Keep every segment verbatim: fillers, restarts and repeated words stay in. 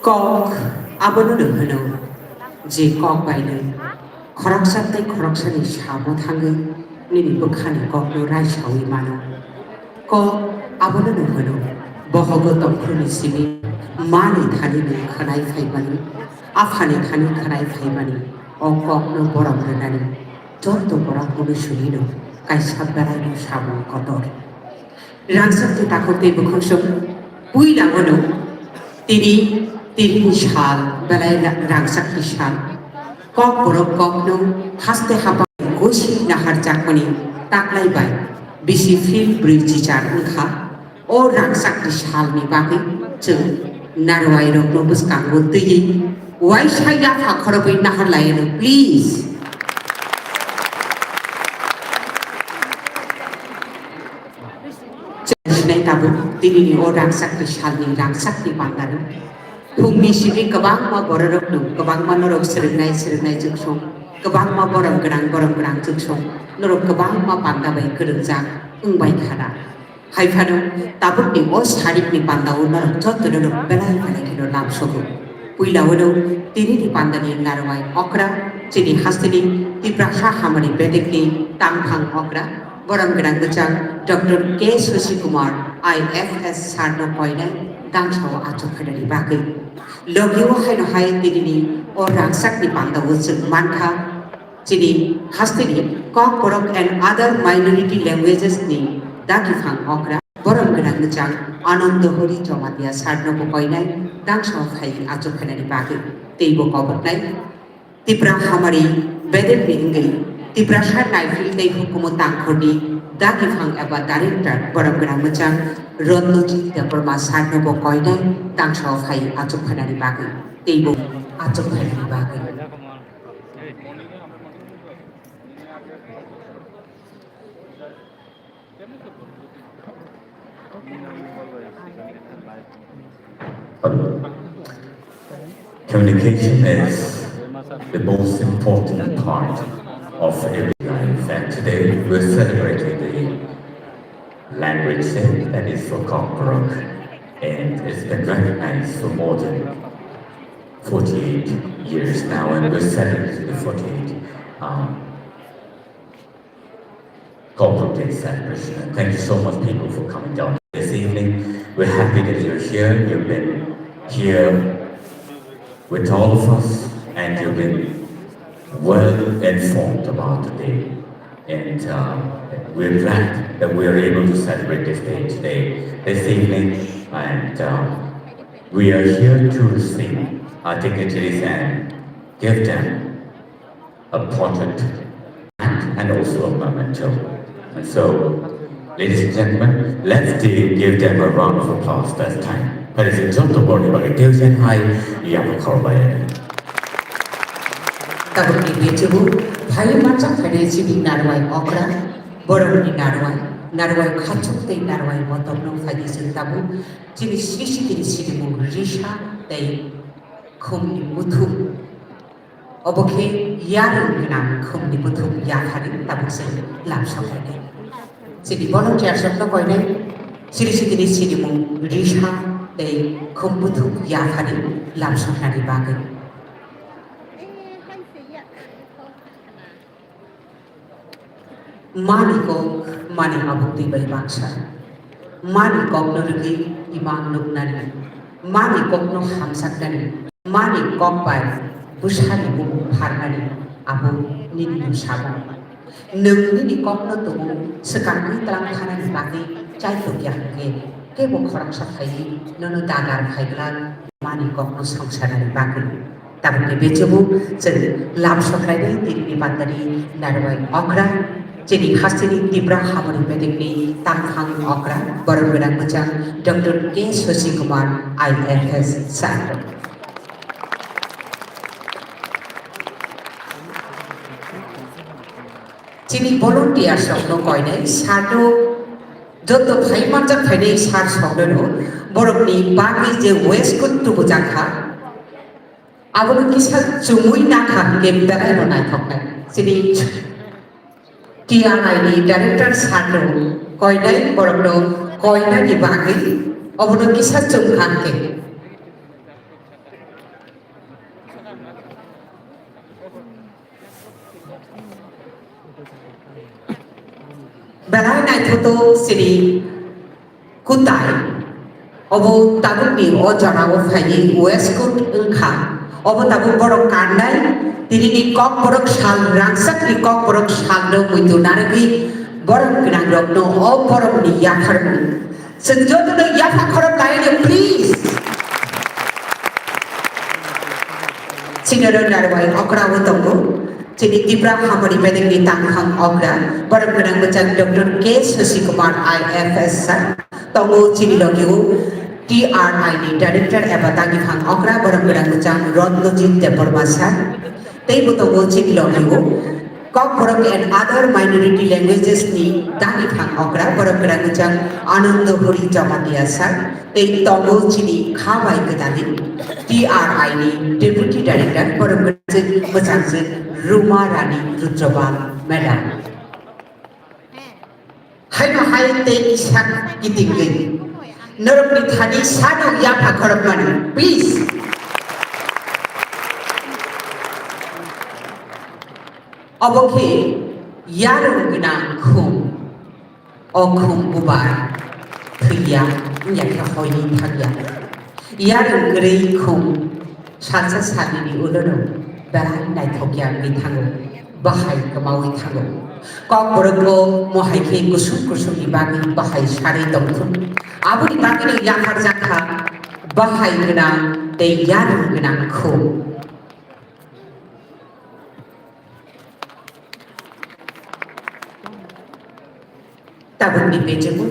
Kok abono no hwno, je kok bai no khoroksa tei khoroksani samo thangwi nini bwkhani kokno raisawi mano. Kok abono no hwno, bohogo tongkhorni simi mani thani nwng khwnai phaimani, aphani thani khwnai phaimani, o kokno borom rwnani joto borok mwnwi swnino kaisa belaino samung kotor. Rangchakni takhuk tei bwkhwngsong puila wano tini, tinini sal belai ra-, rangchakni sal. Kokborok kokno haste hapang gosi naharjakmani taklai bai bisi phil brwi chichar wngkha. O rangchakni salni bagwi chwng narwai rokno bwskango twiwi waisa yapha khorobwi nahar lai ano, please. Chwng sinai tabuk tinini o rangchakni salni rangchakni bandano. Phungni simi kwbangma bororokno, kwbangma norok swrwngnai, swrwngnai chwngsong, kwbangma borom gwnang, borom gwnang chwngsong, norok kwbangma panda bai kwrwngjak wngbai khana. Hai phano, tabukni o sarikni pandao norok jotono no belai belai kheno lamsogo. Puila ulo tinini pandani narwai okra, chini hasteni Tiprasa hamari bedekni tangphang okra, borom gwnang bwchang Doctor K Shashi Kumar, I F S sir no koinai dangsao achuk khainani bagwi. Logi o haino hai tinini o rangchakni pandao chwng mankha, chini hasteni Kokborok and other minority languages ni dagiphang okra, borom gwnang bwchang Anando Hori Jamatia sir no bo koinai dangsao phai achuk khainani bagwi teibo koboknai. Tipra hamari bedekni wngwi Tiprasa naiphil tei hukumu tangkhorni dagiphang eba director borom gwnang bwchang Ratnajit Debbarma sir no bo koinai dangsao phai achuk phainani bagwi teibo achuk phainani bagwi. Communication is the most important part of every life, and today we're celebrating the language day that is for Kokborok, and it's been recognized for more than forty-eight years now, and we're celebrating the forty-eight, um, Kokborok Day celebration. And thank you so much, people, for coming down this evening. We're happy that you're here. You've been here with all of us, and you've been well informed about the day. And uh, we're glad that we are able to celebrate this day today, this evening. And uh, we are here to receive our dignitaries and give them a portrait and, and also a memento. And so, ladies and gentlemen, let's gi-, give them a round of applause this time. Ladies and gentlemen, boni bagwi tei sen hai, ya, khorbai. Tabukni bichubu, phai machak phainai chini narwai okra, borokni narwai, narwai khachuk tei narwai motorno phaidi chwng tabuk, chini sisi tini sinimung risa tei khumni muthung. Obo khe yarwng gwnang khumni muthung yaphari tabuk se lamsok lainai. Chini volunteers rokno koinai chiri chitini sinimung risa tei khum muthung yaphari lamsoknani bagwi. Mani kok, mani abuk twi bai baksa. Mani kokno rwgwi imang nuknani. Mani kokno hamjaknani. Mani kok bai bwsani bumung pharnani. Abo nini bwsamo. Nwng nini kokno tumung swkangwi tlang phanani bagwi chaitok ya hwnkhe, kebo khoroksa phaiwi nono dagar phaiglak mani kokno songsanani bagwi. Tabukni bichubu chwng lamsok lainai tinini bandani narwai okra, chini hasteni Tipra hamari bedekni tangphang okra, borom gwnang bwchang Doctor K Shashi Kumar I F S sir. Chini volunteers rokno koinai sano joto phai manjak phainai sir sokno borokni bagwi je waistcoat tubujakha, abono kisa chumui nakha hwnkhe belai no naithoknai. Chini T R I ni director sir no koinai borokno koinani bagwi obono kisa chumkha hwnkhe. Belai naithotok chini kutai. Obo tabukni o jorao phaiwi waistcoat wngkha. Obo tabuk borok kannai, tinini kokborok sal, rangchakni kokborok salno muitu narwgwi borok gwnangrokno o borokni yapharmung. Chwng jotono yapha khorok laino, please. Chini oro narwai okra o tongo. Chini Tipra Hamari Bedekni tangphang okra. Borok gwnang bwchak Doctor K Shashi Kumar I F S sir. Tongo chini logi o T R I ni director eba tangphang okra. Borok gwnang bwchak Ratnajit Debbarma sir. Tei bo tongo chini logi o Kokborok and other minority languages ni dagi thang okra, borok kwrang wngjak Anando Hori Jamatia sir, tei tongo chini kha bai kwdali T R I ni Deputy Director, borok kwrang wngjak Ruma Rani Rudrabal Madam. Haino hai tei kisa kitingwi. Norokni thani sano yapha khorokmani, please. Obo khe yarwng gwnang khum. O khum bubar thwiya, wngya khe hoiwi thangya. Yarwng kwrwi khum salsa salnini ulono belai naithokya wngwi thango, bahai kwmaui thango. Kokborokbo mohai khe kusung kusungni bagwi bahai sarwi tongthun. Aboni bagwino yapharjak kha bahai gwnang tei yarwng gwnang khum. Tabukni bejemu,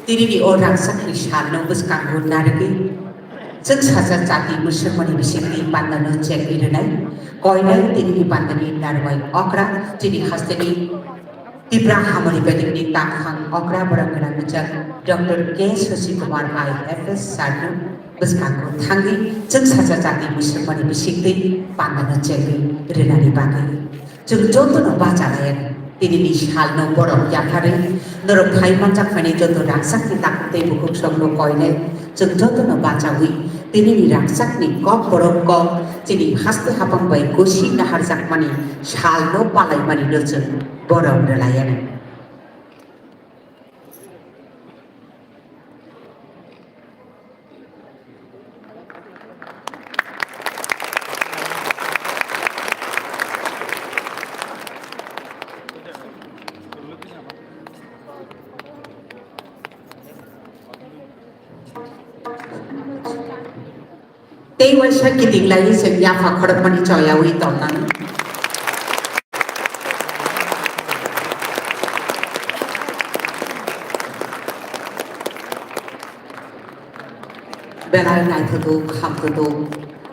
tinini o rangchakni salno bwskango narwgwi, chwng sacha chati mwswkmani bisingtwi pandano chengwi rwnai, koinai tinini pandani narwai okra, chini hasteni Tipra Hamari Bedekni tangphang okra borok gwnang rijak Doctor K Shashi Kumar I F S sir no bwskango thangwi chwng sacha chati mwswkmani bisingtwi pandano chengwi rwnani bagwi. Chwng jotono bacha layan. Tinini salno borok yapharwi norok phai manjak phaini joto rangchakni takhuk tei bukhuk songno koinai chwng jotono bachawi tinini rangchakni kok borok kok chini haste hapang bai gosi naharjakmani salno palaimani no chwng borok rwlaiyanai. Tei waisa kiting lai se yapha khorokmani choyawi tongkha. Belai naithotok, hamthotok,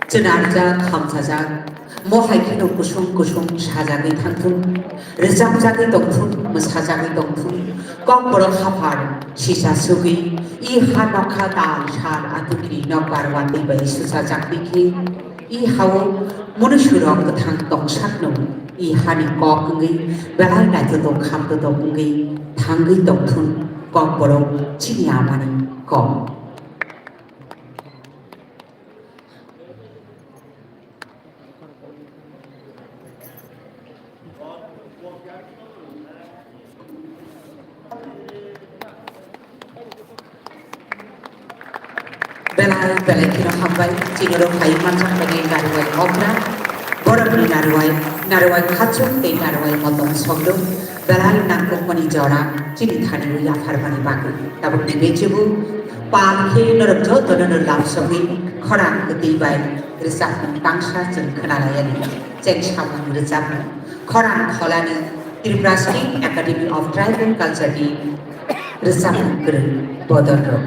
chwnarjak, hamsajak, mo hai kheno kusung kusung sajagwi thangthun, rwchapjagwi tongthun, mwsajagwi tongthun, kokborok haphar sisa sugwi, i ha nokha tal sal atugini nokbar watwi bai suchajak dikhe, i hao munusurok kwthang tongsakno, i hani kok wngwi, belai naithotok, hamthotok wngwi thangwi tongthun, kokborok chini amani kok. Belai belai kheno hambai, chini rok phai manjak bagwi narwai okra, borokni narwai, narwai khachuk tei narwai motom sogduk, belai nangkukmani jora chini thani o yapharmani bagwi. Tabukni bechebo pal khe norok jotono no lamsogwi khorang kwtwi bai rwchapmung tangsa chwng khwnalaiyani. Cheng samung rwchapmung khorang kholani Tripura State Academy of Tribal Culture ni rwchapmung kwrwng bodol rok.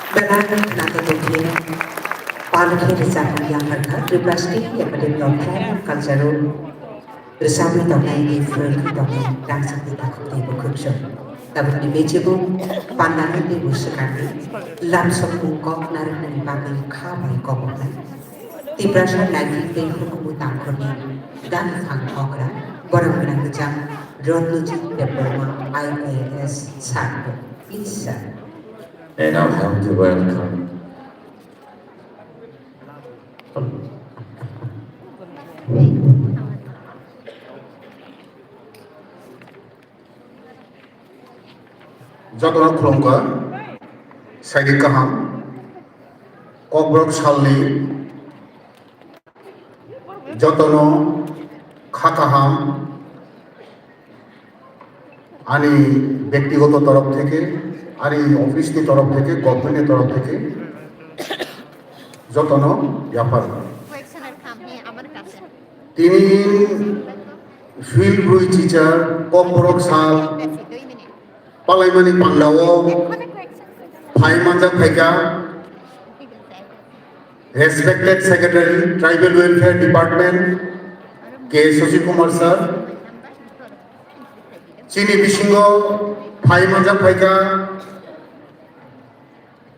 Belai khwnathok tongphio, palkhe rwchapmung yapharkha Tripura State Academy of Fine and Culture-o rwchapwi tongnai tei phwrwngwi tongnai rangchakni takhuk tei bukhuk chwng. Tabukni bechebo pandani tei bwswkangni lamsokmung kok narwknani bagwi kha bai koboknai Tiprasa naikhe tei hukumu tangkhorni dani phang okra borok gwnang kwcham Rotnojit Debbarma I A S sir. Please, sir. And I want to welcome Jotono khulumkha, saidi kaham, Kokborok salni jotono kha kaham, ani ব্যক্তিগত তরফ থেকে, ani office ni তরফ থেকে, government ni তরফ থেকে jotono yaphar. Tini field brwi chichar Kokborok sal palaimani pandao phai manjak phaikha respected secretary tribal welfare department K Shashi Kumar sir. Chini bisingo phai manjak phaikha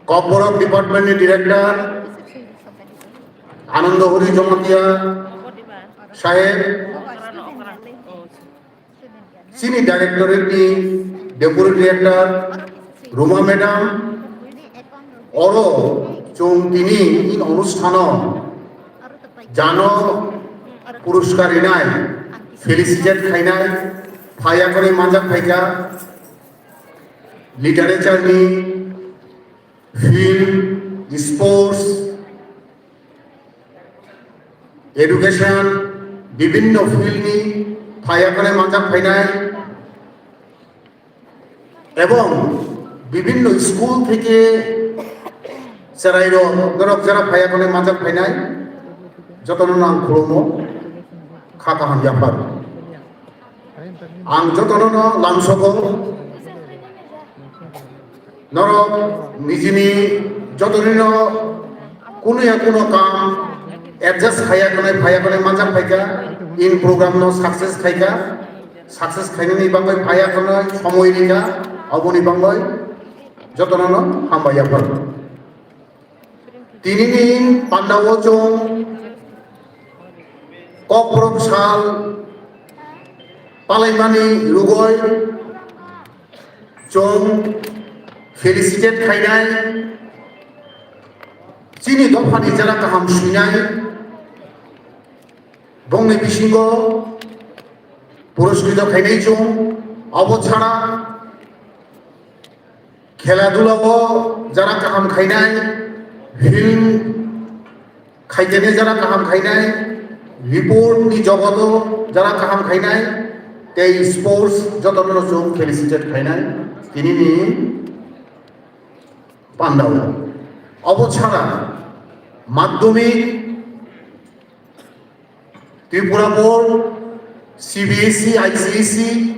Kokborok department ni director Anando Hori Jamatia saheb, chini directorate ni deputy director Ruma madam, oro chwng tini in onusthano jano puruskar rinai, felicitate khainai, phai yakarwi manjak phaikha. Literature ni, film, sports, education, bibinno field ni phai yakarwi manjak phainai, ebong bibinno school theke cherairok norok jera phai yakarwi manjak phainai, jotono ang khulumo, kha kaham yaphar. Ang jotono no lamsogo, norok nijini jotono no kuno ya kuno kam adjust khaya khonai phaya khonai manjak phaikha, in program no success khaikha, success khainani bagwi phaya khonai somoi rikha, oboni bagwi jotono no hambai yaphar. Tinini pandao chwng Kokborok sal palaimani lugoi chwng felicitate khainai, chini dophani jera kaham swinai, bongni bisingo puroskito khainai chwng, abo chara Khela dula o jara kaham khainai, film khaitene jara kaham khainai, report ni jogoto jara kaham khainai, tei sports jotono no chwng felicitate khainai, tini ni pandao. Obo chara madhyamik Tripura Board, C B S E, I C S E,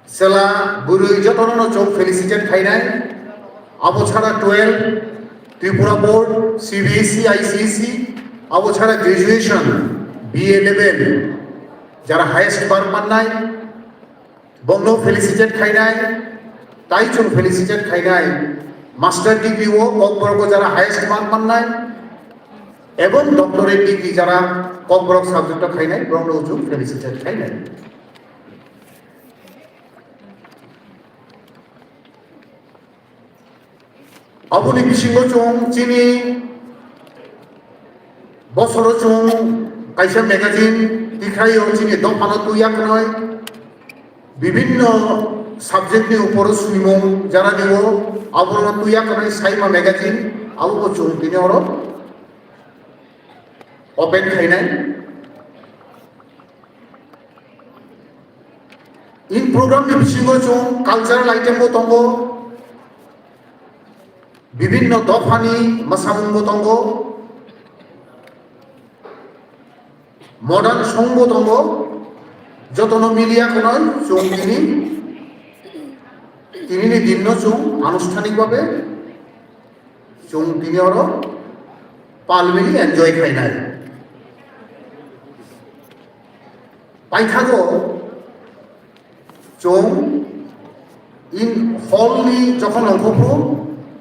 Sela bwrwi jotono no chwng felicitate khainai. Abo chara twelve, Tripura Board, C B S E, I C S E, abo chara graduation, B A level, jara highest mark mannai, bongno felicitate khainai, tai chwng felicitate khainai, master degree o Kokborok o jara highest mark mannai, ebong doctorate degree jara Kokborok subject o khainai, borokno chwng felicitate khainai. Aboni bisingo chwng chini bosoro chwng kaisa magazine tikhraio, chini dophano twi yaknai, bibinno subject ni uporo swimung jara dibo, abono twi yaknai Saima magazine, abobo chwng tini oro open khainai. In program ni bisingo chwng cultural item bo tongo, bibinno dophani mwsamung bo tongo, modern song bo tongo, jotono miliya khwnwi chwng tini, tini ni din no chwng anusthanik bhabe chwng tini oro palmili enjoy khainai. Paithago chwng in hall ni jokhon ongkhorphru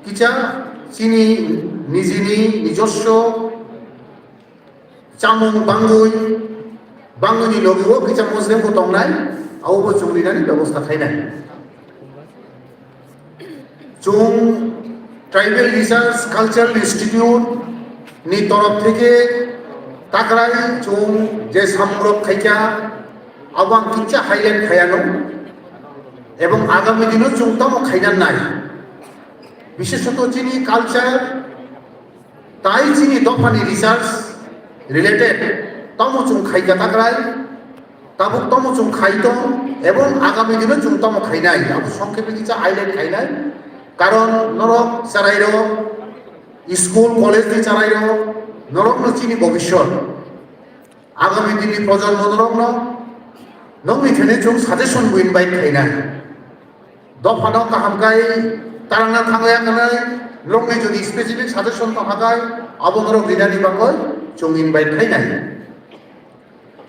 kisa chini nijini nijoswo chamung bangwi, bangwini logi o kisa mosdeng bo tongnai, abo bo chwng rinani bebosta khainai. Chwng Tribal Research Cultural Institute ni torof theke takrai chwng je samrok khaikha, abo ang kisa highlight khaiano, ebong agami dino chwng tamo khaina nai. Bishesoto chini culture, tai chini dophani research related tamo chwng khaikha takrai, tabuk tamo chwng khai tong, ebong agami dino chwng tamo khainai, abo songkhepe kisa highlight khainai. Karon norok chwrairok, school, college ni chwrairok, norokno chini bobiswt. Agami dinni projonmo norokno nokni thani chwng suggestion bo invite khainai. Dophano kaham khai tarangna thangya kwnwi nokni jodi specific suggestion tongkha khai abo norok rinani bagwi chwng invite khainai.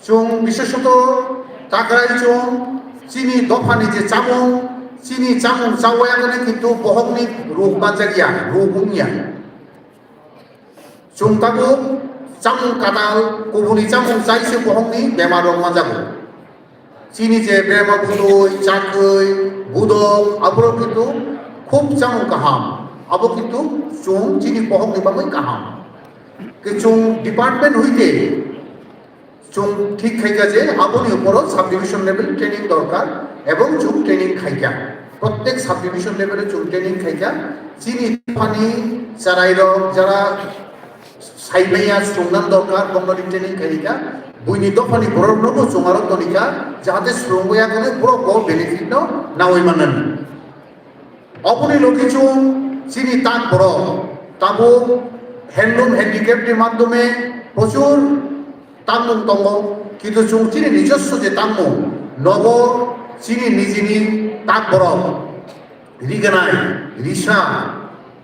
Chwng bishesoto takrai chwng chini dophani je chamung, chini chamung chawya kwnwi kintu bohokni ruk manjakya, ruk wngya. Chwng tabuk chamung kadal, kubuni chamung chai se bohokni bemar rok manjago. Chini je bemar budui, chakwi, budok, aborok kintu khub chamung kaham. Abo kintu chwng chini bohokni bagwi kaham. Ke chwng department hoite chwng thik khaikha je aboni uporo subdivision level training dorkar ebong chwng training khaikha. Prottek subdivision level o chwng training khaikha. Chini dophani chwrairok jara saimaya swrwngna dorkar, bongno training khaikha. Buini dophani borokno bo chwng aro tonikha, jahate swrwngwi yakhe borok bo benefit no nawi manani. Oboni logi chwng chini tak borok tabuk handloom handicraft ni madhyome prochur tangmung tongo, kintu chwng chini nijoswo je tangmung nogo chini nijini tak borok riganai, risa,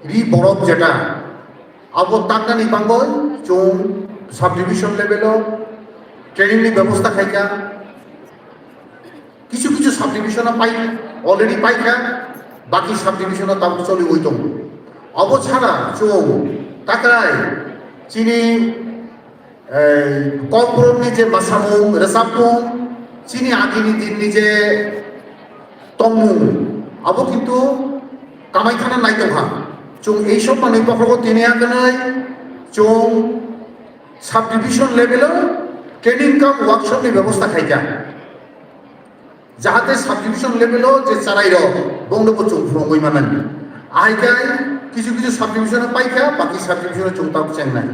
ri borok jeta abo taknani bagwi chwng subdivision level o training ni bebosta khaikha. Kisu kisu subdivision o pai, already paikha, baki subdivision o tabuk choliwi tongo. Abo chara chwng takrai chini, eh, kokborokni je masamung, rwchapmung, chini agini dinni je tongmung, abo kintu kamai khana nai tongkha. Chwng ei sok manwi bokhrogo tini aganai chwng subdivision level o training cum workshop ni bebosta khaikha. Jahate subdivision level o je chwrairok bongno bo chwng phwrwngwi manani. Ahaikai kisu kisu subdivision o paikha, baki subdivision o chwng tabuk chengnai.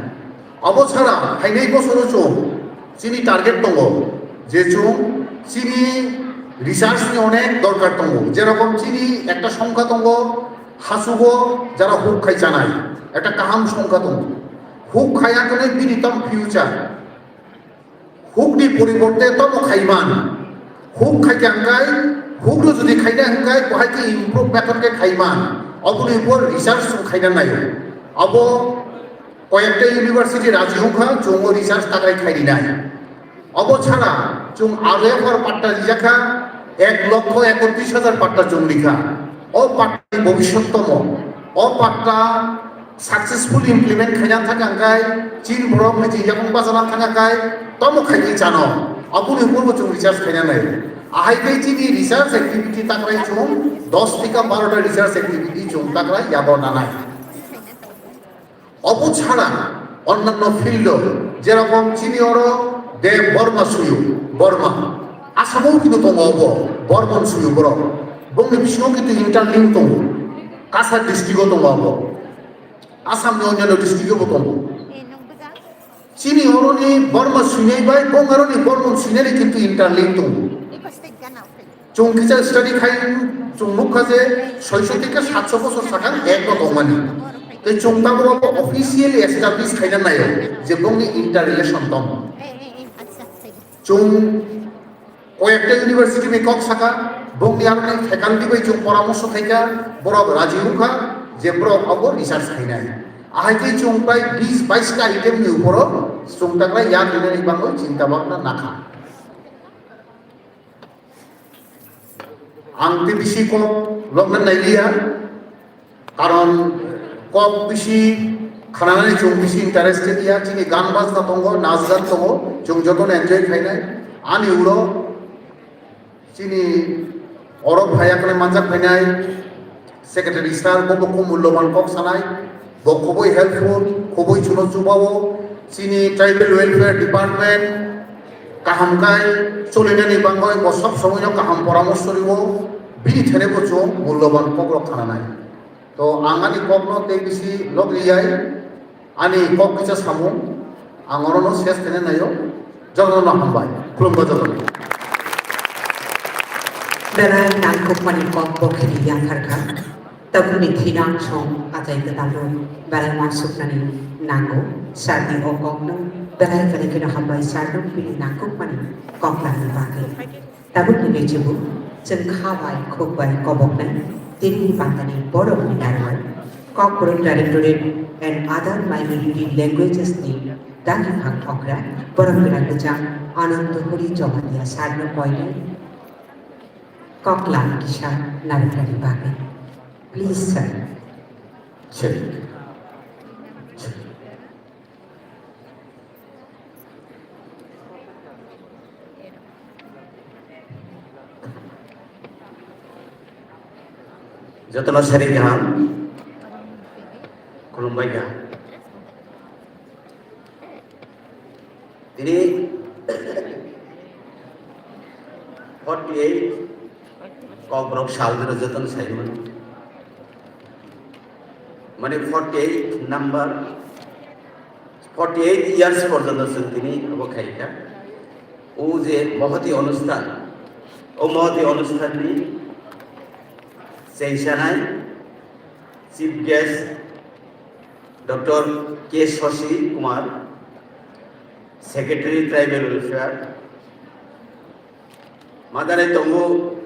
Abo chara phainai bosoro chwng chini target tongo je chwng chini research ni onek dorkar tongo. Jerokom chini ekta songkha tongo, hasugo jara huk khai chanai, ekta kaham songkha tongo. Huk khaiya kwnwi bini tamo future. Hukni poriborte tamo khaiman. Huk khaikha hwnkhe, hukno jodi khaina hwnkhe, bo hai khe improve method khe khaiman. Oboni upor research chwng khaina naio. Abo koyekta university raji wngkha, chwngbo research takrai khairinai. Abo chara, Chwng R F R patta rijak kha, ek lokho ekotris hajar patta chwng rikha. O patta ni bhobishyot tomo. O patta successful implement khaina thang ang khai, chin borok ni chin yakung bachana thang ang khai, tomo khai chano. Aboni ukurbo chwng research khaina nai. Ahai khai chini research activity takrai chwng dos thika baro ta research activity chwng takrai yabo nanai. Obo chhara onnanno field o, jerokom chini oro Deb Borma suyo, Borma. Asamo kintu tongo obo, Bormon suyo borok. Bongni bisingo kintu interlink tongo. Kasa district o tongo obo. Assam ni onnanno district o bo tongo. Chini oroni Borma suinai bai bong aroni Bormon suinai kintu interlink tongo. Chwng kisa study khai chwng nukha je soiso theke satso bosor sakang ek no tongmani. Tei chwng tabuk officially establish khaina naio je bongni interrelation tong. Chwng koyekta university ni kok saka, bongni aroni faculty bai chwng poramorso khaika, borok raji wngkha je borok abo research khainai. Ahai khe chwng prai bis bais ta item ni uporo chwng takrai yak rinani bagwi chinta bhabna nakha. Ang tei bisi kok lokna nailiya, karon kok bisi khananani chwng bisi interested ya, chini gan bajna tongo, nas gan tongo, chwng jotono enjoy khainai. Ani ulo chini oro phaiya kwnai manjak phainai, Secretary sir, bo bo khub mulloban kok sanai, bo khubui helpful, khubui chuno chubao, chini tribal welfare department kaham kai cholinani bagwi bo sob somoino kaham poramorso rio, bini thani bo chwng mulloban kokrok khananai. To ang ani kokno tei bisi lok riyai, ani kok kisa samung, ang orono ses khaina naio, jotono hambai, khulumba jotono. Belai nangkukmani kok bo khili yapharkha. Tabukni thinang song achai kwtalrok belai uansuknani nango. Sarni o kokno belai belai kheno hambai sarno bini nangkukmani kok langni bagwi. Tabukni bisingo chwng kha bai khuk bai koboknai tini pandani borokni narwai Kokborok Directorate and other minority languages ni dagi phang okra borok gwnang bwchang Ananto Hori Jamatia sarno koinai. Koklam kisa narwknani bagwi. Please, sir. Sir. Jotono sari kaham. Khulumbai kaham. Tini forty eight Kokborok sal dino jotono saimano. Mane forty eight number, forty eight years porjonto chwng tini obo khaikha. O je mohoti onusthan, o mohoti onusthanni chengsanai chief guest Doctor K Shashi Kumar, Secretary Tribal Welfare, Madare tongo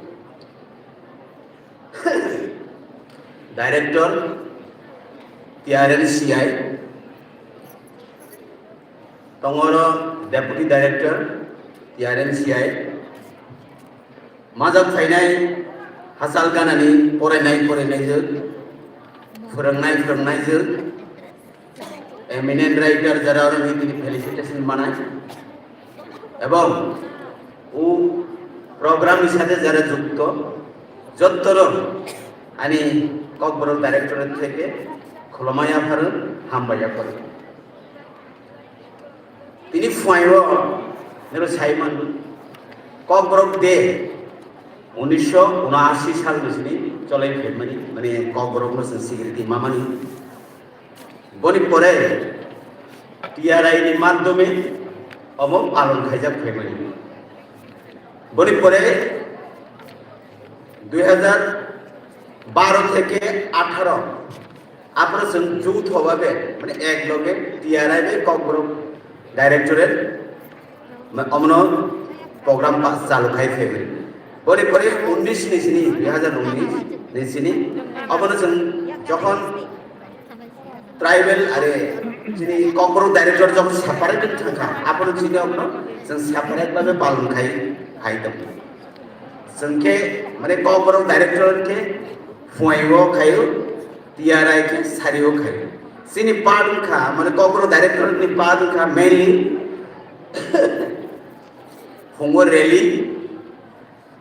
Director T R N C I, tongoro Deputy Director T R N C I, majak phainai hachal ganani porainai porainai jwk, phwrwngnai phwrwngnai jwk, eminent writer যারা ওরা নীতি ফেলিসিটেশন বানায় এবং ও প্রোগ্রামের সাথে যারা যুক্ত যত্তর আমি ককবরক ডাইরেক্টরেট থেকে খোলামায়া ফারুক হাম্বাইয়া করি। Tini phuaio nero sai manu Kokborok de unisho unashi sal ni sini cholai phaimani, mane Kokborok no chwng sigriti mamani. Boni pore T R I ni madhyome omo palon khaijak phaimani. Boni pore dui hajar baro theke atharo Aphuru chwng যৌথভাবে, mane ek loge T R I bai Kokborok Directorate, ma-, omono program pa chalu khai phaimani. Boni pore unnish ni sini, dui hajar unnish ni sini, obono chwng jokhon tribal are chini Kokborok director jok separate thangkha, apono chini okno chwng separate babe palon khai hai tong. Chwng khe mane Kokborok director khe phuaio khaio, T R I khe sario khaio. Chini part wngkha mane Kokborok director ni part wngkha mainly phungo rally,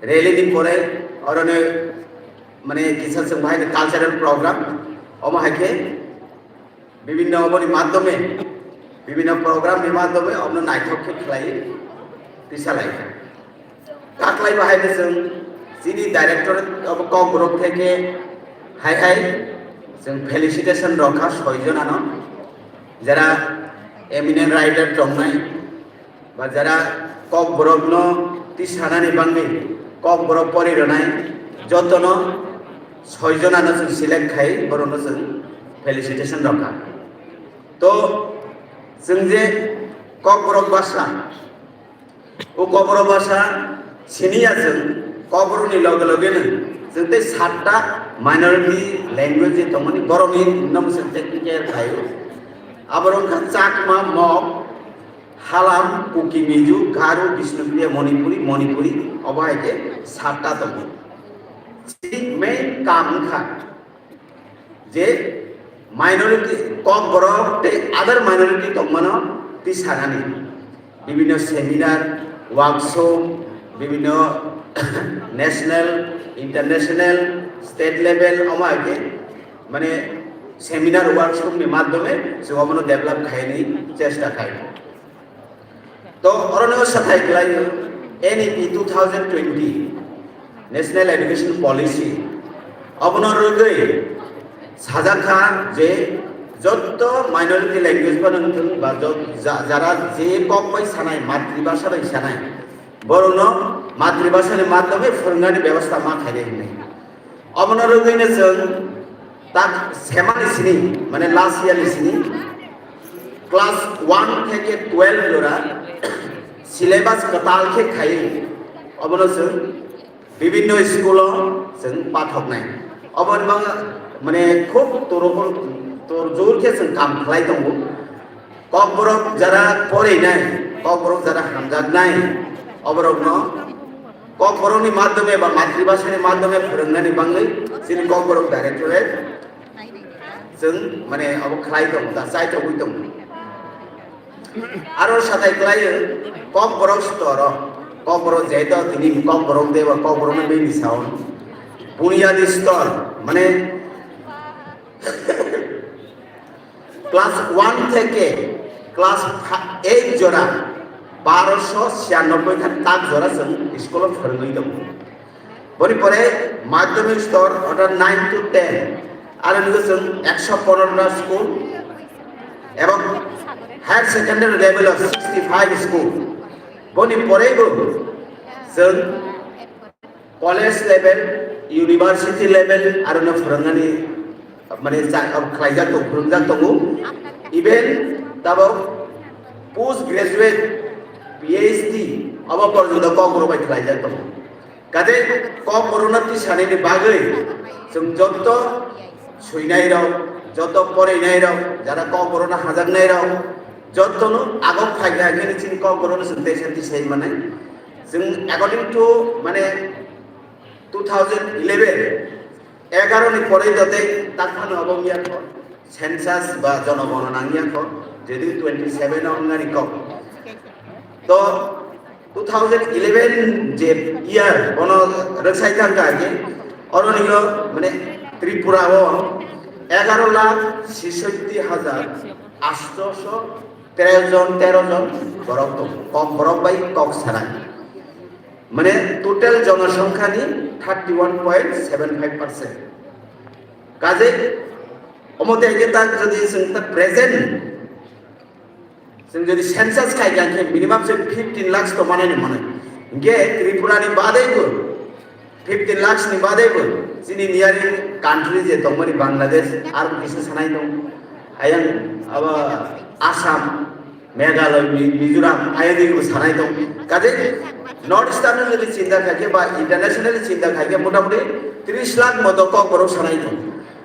rally ni pore oroni mane kisa chwng bahai cultural program, omo hai khe bibinno oboni madhyome, bibinno program ni madhyome obono naithok khe khlai tisa lai. Taklai bahai no chwng chini director obo Kokborok theke hai hai chwng felicitation rokha soi jonano, jara eminent writer tongnai, ba jara Kokborokno tisanani bagwi Kokborok pori rwnai jotono soi jonano chwng select khai borokno chwng felicitation rokha. To chwng je Kokborok basa, o Kokborok basa siniya chwng Kokborokni loge loge no chwng tei satta minority language je tongmani borokni nom chwng tei care khaio. Aborok wngkha Chakma, Mok, Halam, Kuki, Miju, Garo, Bishnupriya, Manipuri, Manipuri, obo hai khe satta tongo. Chini main kam wngkha je minority, Kokborok tei other minority tongmano tisanani. Bibinno seminar, workshop, bibinno national, international, state level, omo hai khe mane seminar, workshop ni madhyome chwng obono develop khaini chesta khai. To orono sathai khlaio N E P two thousand twenty, National Education Policy, obono rwgwi sajakha je jotto minority language phano wngthung ba jot-, ja-, jara je kok bai sanai, matribhasha bai sanai, borokno matribhasha ni madhyome phwrwngnani bebostha ma khaide hwnwi. Obono rwgwino chwng tak semani sini, mane last year ni sini, class one theke twelve jora syllabus kwtal khe khaiwi, obono chwng bibinno school o chwng pathoknai. Obo bang mane khub toro-, torjor khe chwng kam khlai tongo. Kokborok jara porinai, Kokborok jara hamjaknai, oborokno Kokborokni madhyome ba matribhasani madhyome phwrwngnani bagwi chini Kokborok Directorate chwng mane obo khlai tongo, ta chai tongwi tongo. Aro satai khlaio Kokborok storo, Kokborok jeto tini Kokborok deba Kokborokno bini sao. Bunyadi stor, mane class one theke class eight jora barosho siyanoboi kha tak jora chwng school o phwrwngwi tongo. Boni pore madhyamik stor orthat nine to ten aro nugwi chwng ekso pondro ta school ebong higher secondary level o sixty five school. Boni porebo chwng college level, university level, aro no phwrwngnani, mane, cha-, khlaijak tongo, phwrwngjak tongo. Even tabok post graduate, P H D, abo porjonto Kokborok bai khlaijak tongo. Kaje Kokborokno tisanini bagwi chwng jotto swinairok, jotto porainairok, jara Kokborokno hajaknairok, jottono agok phaikha, haikhe chini Kokborokno chwng teisa tisai manai. Chwng according to, mane, two thousand eleven, egaro ni pore jote takhano obo wngya kho, census ba jonogonona wngya kho, jedu twenty seven o wngnani kok. To two thousand eleven je year, bono rwksai thangkha khe, oro nilo, mane, Tripura o egaro lakh sishotti hajar atsho tero jon, tero jon borok tongo, Kokborok bai kok sanai. Mane total jonosongkha ni thirty one point seven five percent. Kaje omo tei khe tak jodi chwng ta present, chwng jodi census khai kha khe minimum se fifteen lakhs to manai ni manai. Hingke Tripura ni badai bo fifteen lakhs ni badai bo chini nearing country je tongmani Bangladesh, aro kisa sanai tong. Ayang aba Assam, Meghalaya, Mi-, Mizoram, ayang ni bo sanai tong. Kaje North Eastern ni jodi chinta khai khe ba international chinta khai khe motamoti tris lakh moto Kokborok sanai tong.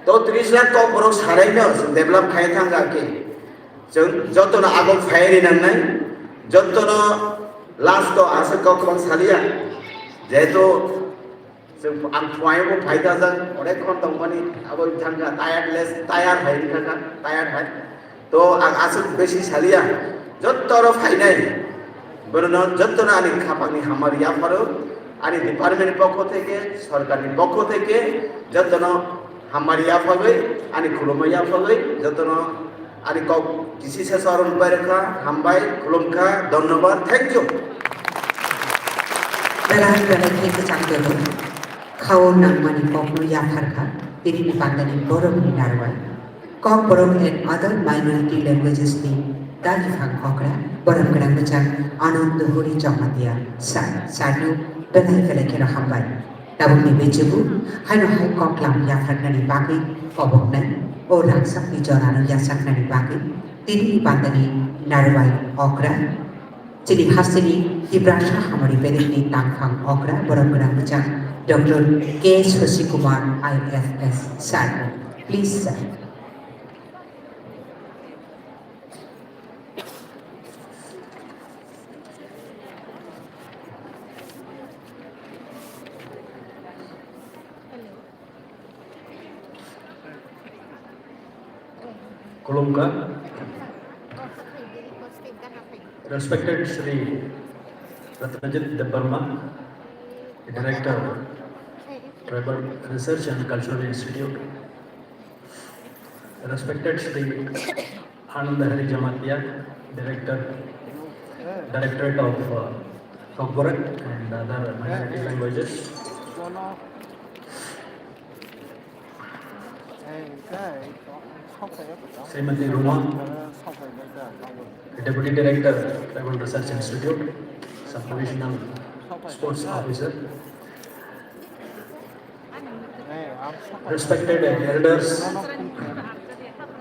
To tris lakh kok borok saraino chwng develop khai thangkha khe. Chwng jotono agok phai rinangnai, jotono last o aswk kok kwbang saliya. Jehetu chwng ang phuaio bo phai thajak, onek khon tongmani abo thangkha tiredness, tired hai wngkha kha, tired hai. To ang aswk besi saliya, jottoro phainai, borokno jottono ani khapangni hamari yapharo, ani department ni pokho theke, sorkarni pokho theke, jottono hamari yaphagwi, ani khulumma yaphagwi, jottono ani kok kisi sesa oro nubai rwkha, hambai, khulumkha, dhonnobad, thank you. Belai belai khe kwchang tebo. Khao nangmani kokno yapharkha, tinini pandani borokni narwai. Kokborok and other minority languages ni dagi phang okra, borom gwnang bwchang Anand Hori Jamatia sir, sir no belai belai kheno hambai. Tabukni bechubu, haino hai koklam yapharnani bagwi koboknai, o rangchakni jorano yachaknani bagwi, tinini pandani narwai okra, chini hasteni Tiprasa hamari bedekni tangphang okra, borom gwnang bwchang Doctor K Shashi Kumar I F S sir. Please, sir. Khulumkha. Respected Shri Ratnajit Debbarma, Director, Tribal Research and Cultural Institute. Respected Shri Anand Hari Jamatia, Director, Directorate of, uh, Kokborok and other minority languages. Srimati Ruma, Deputy Director, Tribal Research Institute, Sub-Divisional Sports Officer. Respected elders,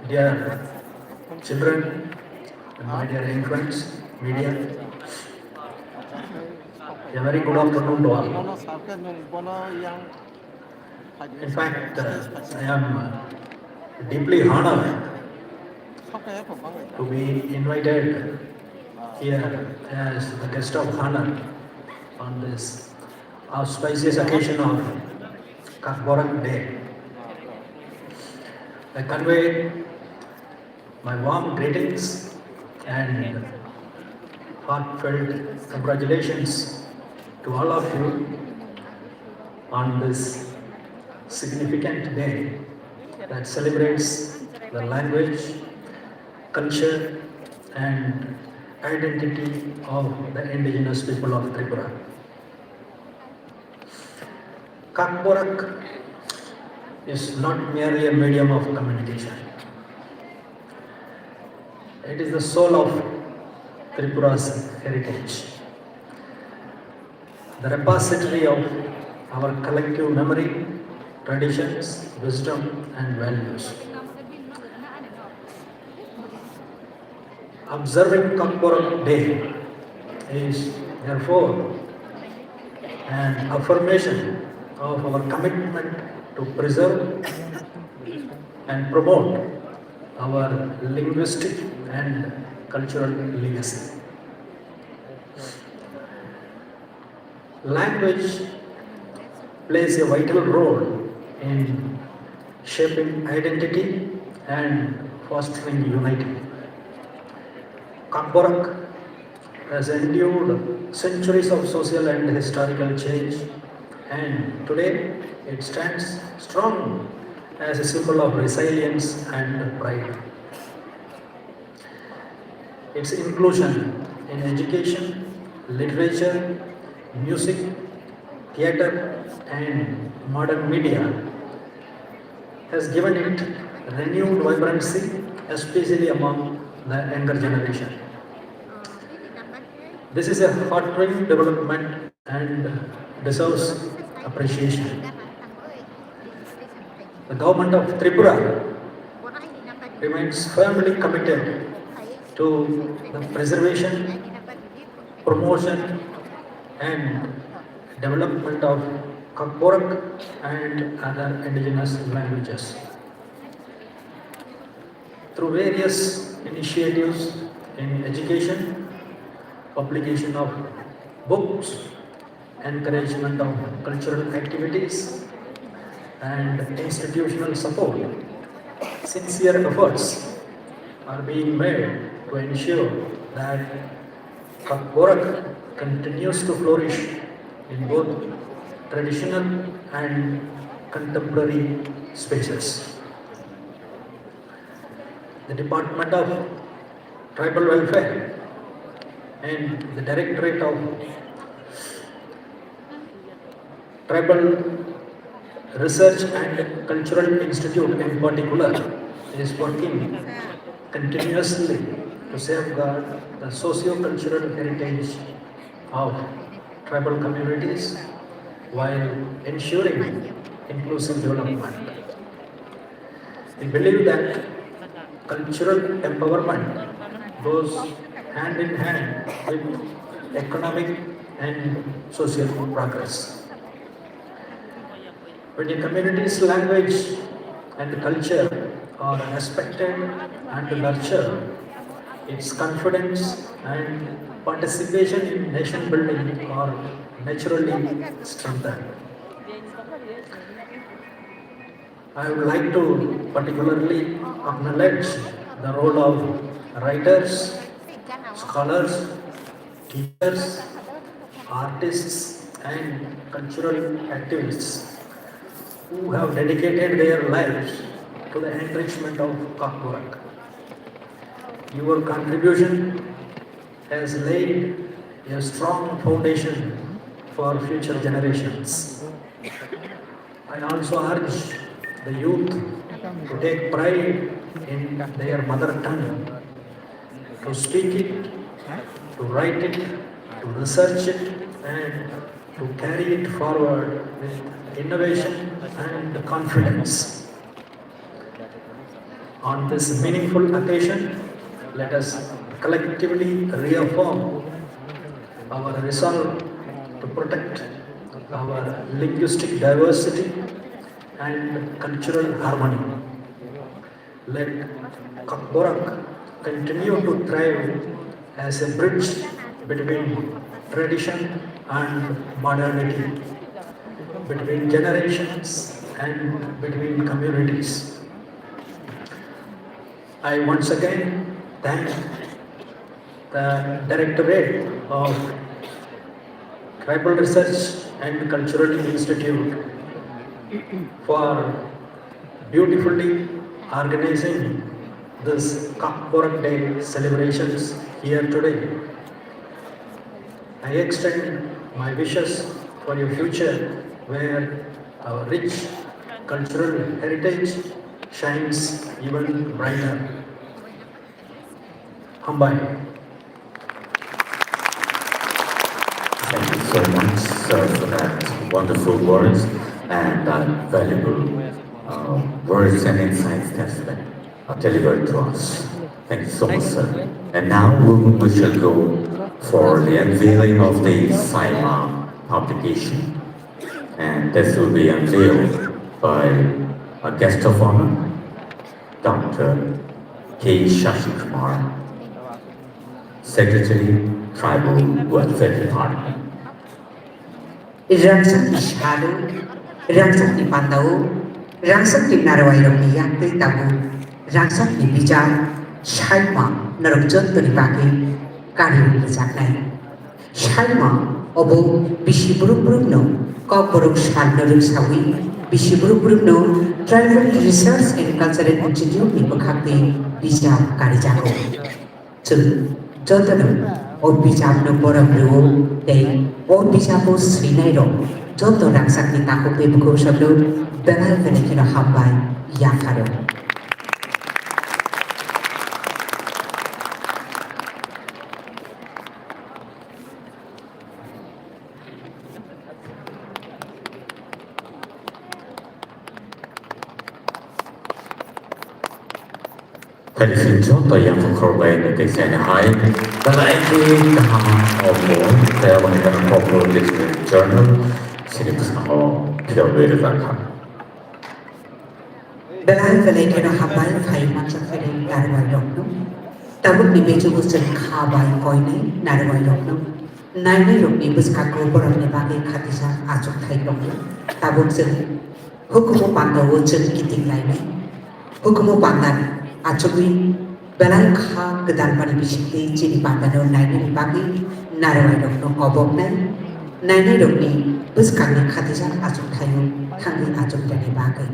dear children, and my dear infants, media, a very good afternoon to all. In fact, uh, I am, uh, deeply honored to be invited here as the guest of honor on this auspicious occasion of Kokborok Day. I convey my warm greetings and heartfelt congratulations to all of you on this significant day that celebrates the language, culture, and identity of the indigenous people of Tripura. Kokborok is not merely a medium of communication. It is the soul of Tripura's heritage, the repository of our collective memory, traditions, wisdom, and values. Observing Kokborok Day is therefore an affirmation of our commitment to preserve and promote our linguistic and cultural legacy. Language plays a vital role in shaping identity and fostering unity. Kokborok has endured centuries of social and historical change, and today it stands strong as a symbol of resilience and pride. Its inclusion in education, literature, music, theatre, and modern media has given it renewed vibrancy, especially among the younger generation. This is a heartening development and deserves appreciation. The government of Tripura remains firmly committed to the preservation, promotion, and development of Kokborok and other indigenous languages. Through various initiatives in education, publication of books, encouragement of cultural activities, and institutional support, sincere efforts are being made to ensure that Kakborok continues to flourish in both traditional and contemporary spaces. The Department of Tribal Welfare and the Directorate of Tribal Research and Cultural Institute in particular is working continuously to safeguard the socio-cultural heritage of tribal communities while ensuring inclusive development. We believe that cultural empowerment goes hand in hand with economic and social progress. When a community's language and culture are respected and nurtured, its confidence and participation in nation building are naturally strengthened. I would like to particularly acknowledge the role of writers, scholars, teachers, artists, and cultural activists who have dedicated their lives to the enrichment of Kakborok. Your contribution has laid a strong foundation for future generations. I also urge the youth to take pride in their mother tongue, to speak it, to write it, to research it, and to carry it forward with innovation and confidence. On this meaningful occasion, let us collectively reaffirm our resolve to protect our linguistic diversity and cultural harmony. Let Kakborok continue to thrive as a bridge between tradition and modernity, between generations and between communities. I once again thank the Directorate of Tribal Research and Cultural Institute for beautifully organizing this Kakborok Day celebrations here today. I extend my wishes for your future where our rich cultural heritage shines even brighter. Hambai. Thank you so much, sir, for that wonderful words and that valuable uh, words and insights that have been uh, delivered to us. Thank you so much, sir. And now we, we shall go for the unveiling of the Saima publication. And this will be unveiled by a guest of honor, Doctor K Shashi Kumar, Secretary, Tribal Welfare Department. Rangchakni salo, rangchakni pandao, rangchakni narwai rokni yaktwi tabuk, rangchakni bijap, saima norok jottoni bagwi kari rwjaknai. Saima obo bisi brum brumno Kokborok salno rwksawi, bisi brum brumno Tribal Research and Cultural Institute ni bwkhakni bijap karijago. Chwng jotono o bijapno borok rwo tei o bijapo swinairok joto rangchakni takhuk tei bwkhuk sokno belai belai kheno hambai yapharo. Thank you, joto yang khorbai ni tei sani hai. Belai khe kaham obo, tei obo ni gana Kokborok District Journal, sini bwskango phiyogwi rijak kha. Belai belai kheno hambai phai manjak phai narwai rokno. Tabukni bejugo chwng kha bai koinai narwai rokno. Nainai rokni bwskango borokni bagwi khatijak achukthai tongo. Tabuk chwng hukumu pandao chwng kiting lainai. Hukumu panda achugwi belai kha gwdalmani bisingtwi chini pandano nainani bagwi narwai rokno koboknai. Nainai rokni bwskangni khatijak achukthai-o thangwi achukrani bagwi.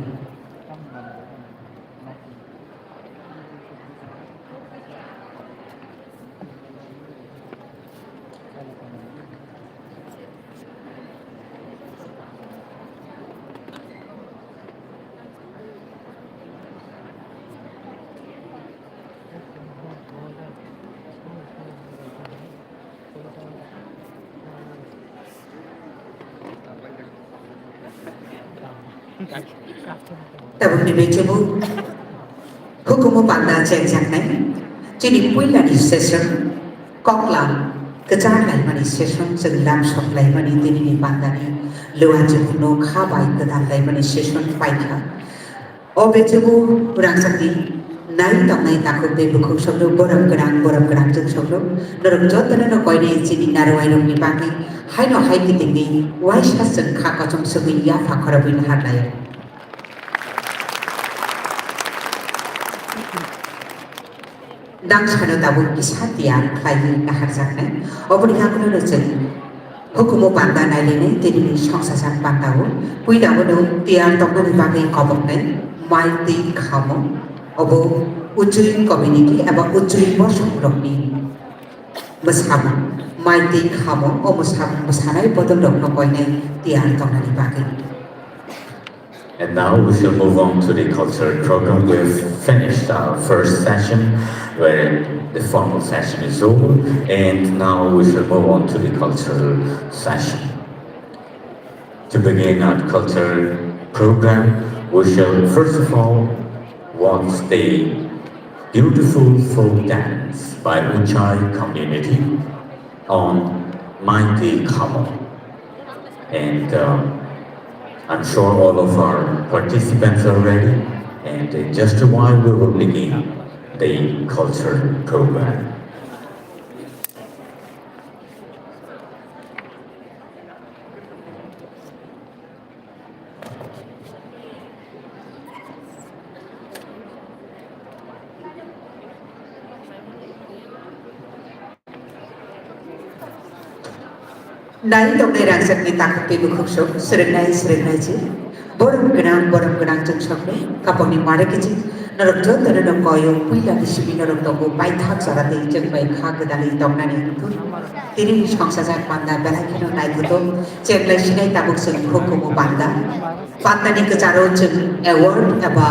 Tabukni bechebo hukumu panda chengjaknai chini puilani session koklam kwchar laimani session chwng lam sok laimani tinini pandani luanjwkno kha bai kwdal laimani session paikha. O bechebo rangchakni nai tongnai takhuk tei bukhuk sokno borom gwnang, borom gwnang chwng sokno norok jotono no koinai chini narwai rokni bagwi haino hai kitingni waisa chwng kha kochom sogwi yapha khorobwi naharlai. Dangsano tabuk kisa tiyar khlaiwi naharjaknai. Oboni yagulono chwng hukumu panda nailainai tei bini songchajak pandao puilao no tiyar tongmani bagwi koboknai mai twi khamo. Obo Uchui community eba Uchui bosongrokni mwsamung. Mai twi khamo o mwsamung mwsanai bodolrokno koinai tiyar tongnani bagwi. And now we shall move on to the cultural program. We've finished our first session, where the formal session is over, and now we shall move on to the cultural session. To begin our cultural program, we shall first of all watch the beautiful folk dance by Uchai community on Mai Twi Khamo. And uh, I'm sure all of our participants are ready. And in just a while, we will begin the culture program. Nai tongnai rangchakni takhuk tei bukhuk sok, swrwngnai, swrwngnai se. Borom gwnang, borom gwnang chwng sokno, kapokni mare kiching, norok jotono no koyo, puila ni simi norok tongo, paithak jora tei chwng bai kha gwdalwi tongnani wngthun. Tini ni songchajak panda belai kheno naithothok, chengklai sinai tabuk chwng hukumu panda. Pandani kwcharo chwng award eba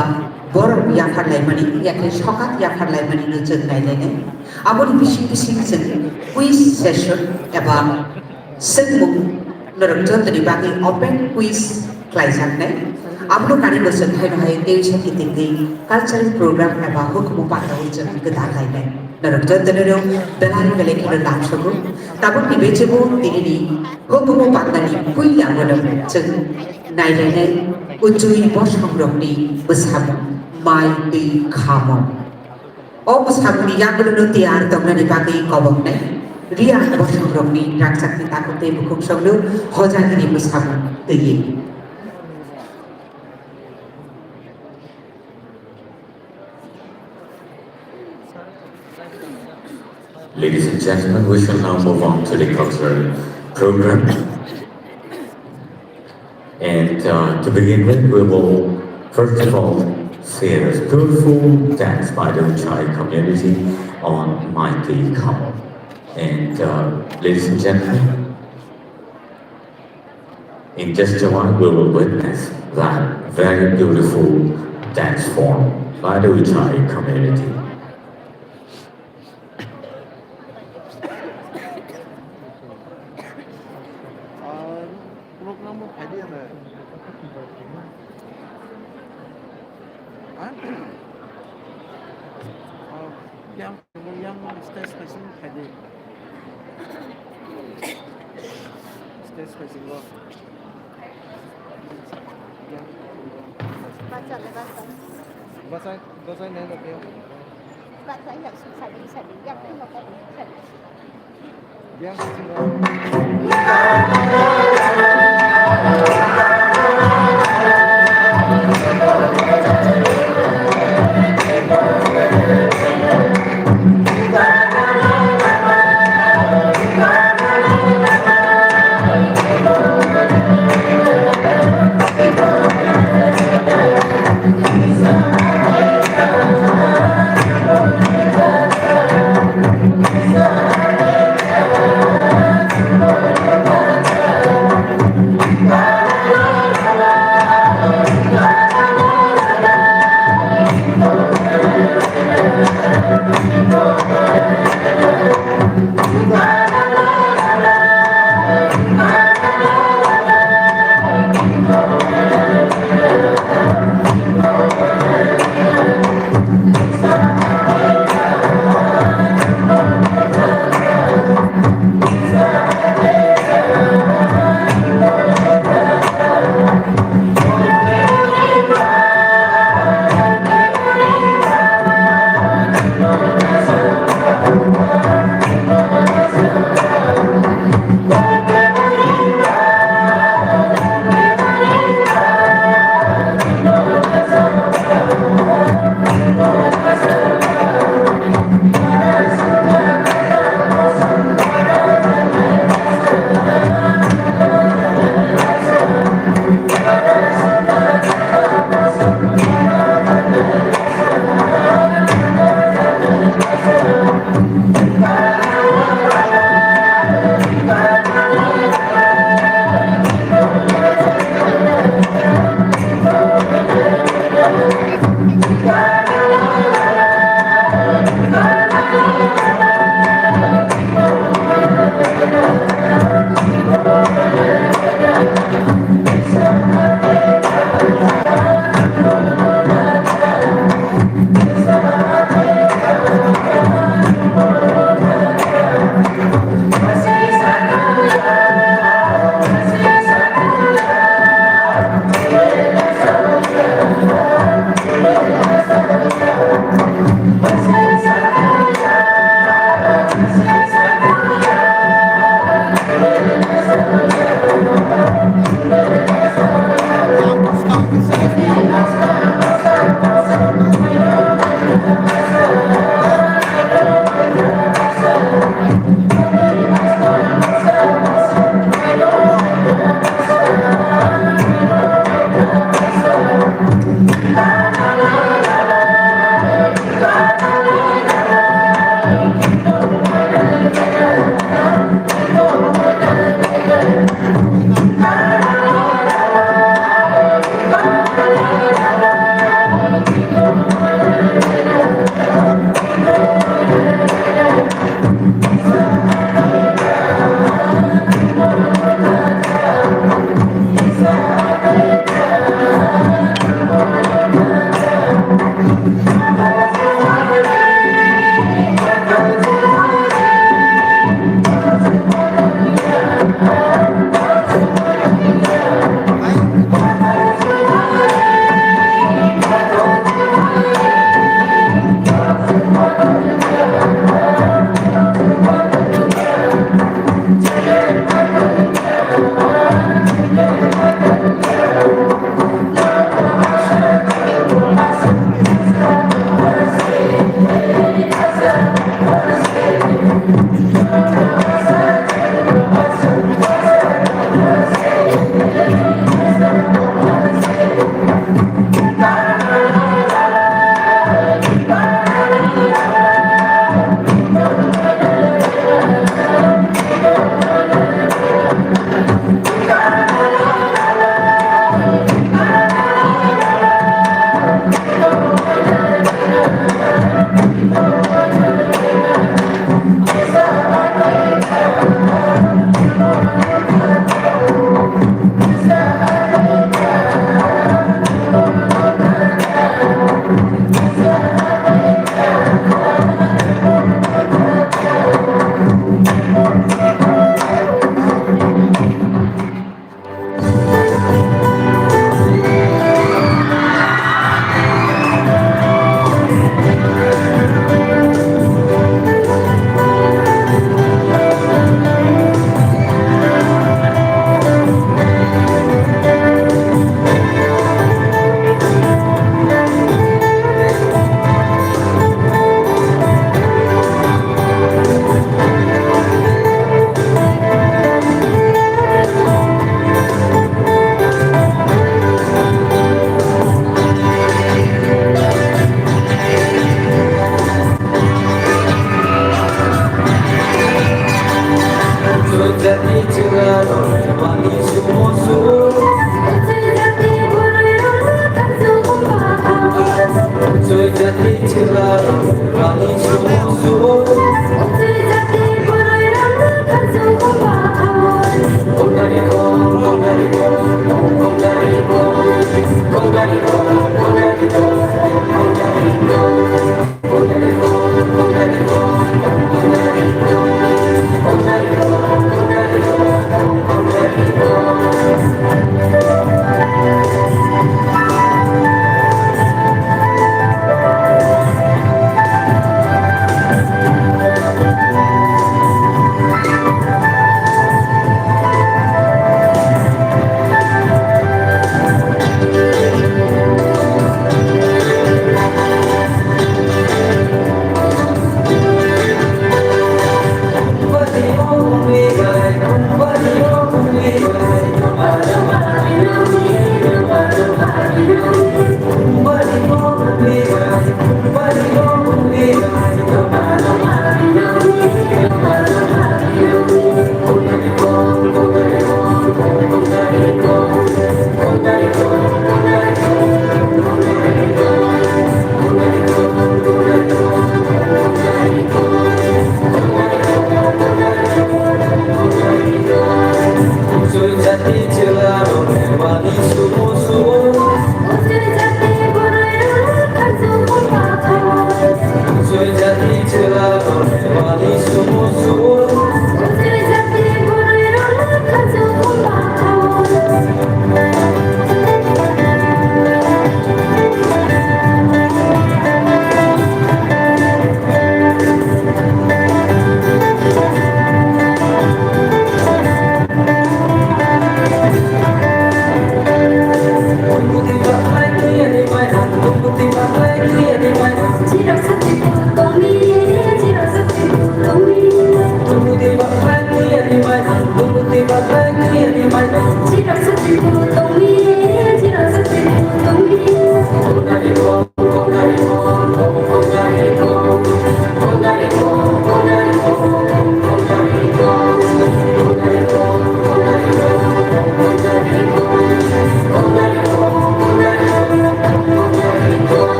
borom yapharlaimani, yakhe sokat yapharlaimani no chwng nailainai. Aboni bising bising chwng quiz session eba swngmung norok jotoni bagwi open quiz khlaijaknai. Abono kari bo chwng haino hai teisa kitingwi cultural program eba hukumu pandawi chwng gwdal lainai. Norok jotono belai belai kheno lamsogo. Tabukni bechebo tinini hukumu pandani puila bono chwng nailainai Uchui bosongrokni bwsamung Mai Twi Khamo. O bwsamungni yagulono tiyar tongnani bagwi koboknai Reang bosongrokni rangchakni takhuk tei bukhuk sokno hojagini bwsamung twiwi. Ladies and gentlemen, we shall now move on to the cultural program. And uh, to begin with, we will first of all see this beautiful dance by the Uchai community on Mai Twi Khamo. And uh, ladies and gentlemen, in just a while, we will witness that very beautiful dance form by the Uchai community. Program o phaidi ane. Ha? Oh, yang, yang stage kaisa phaidi. Stage kaisa go. Yang. Bacha le bacha. Bachai, bachai nai rok ya. Bachai ya, sadi, sadi, ya, sadi.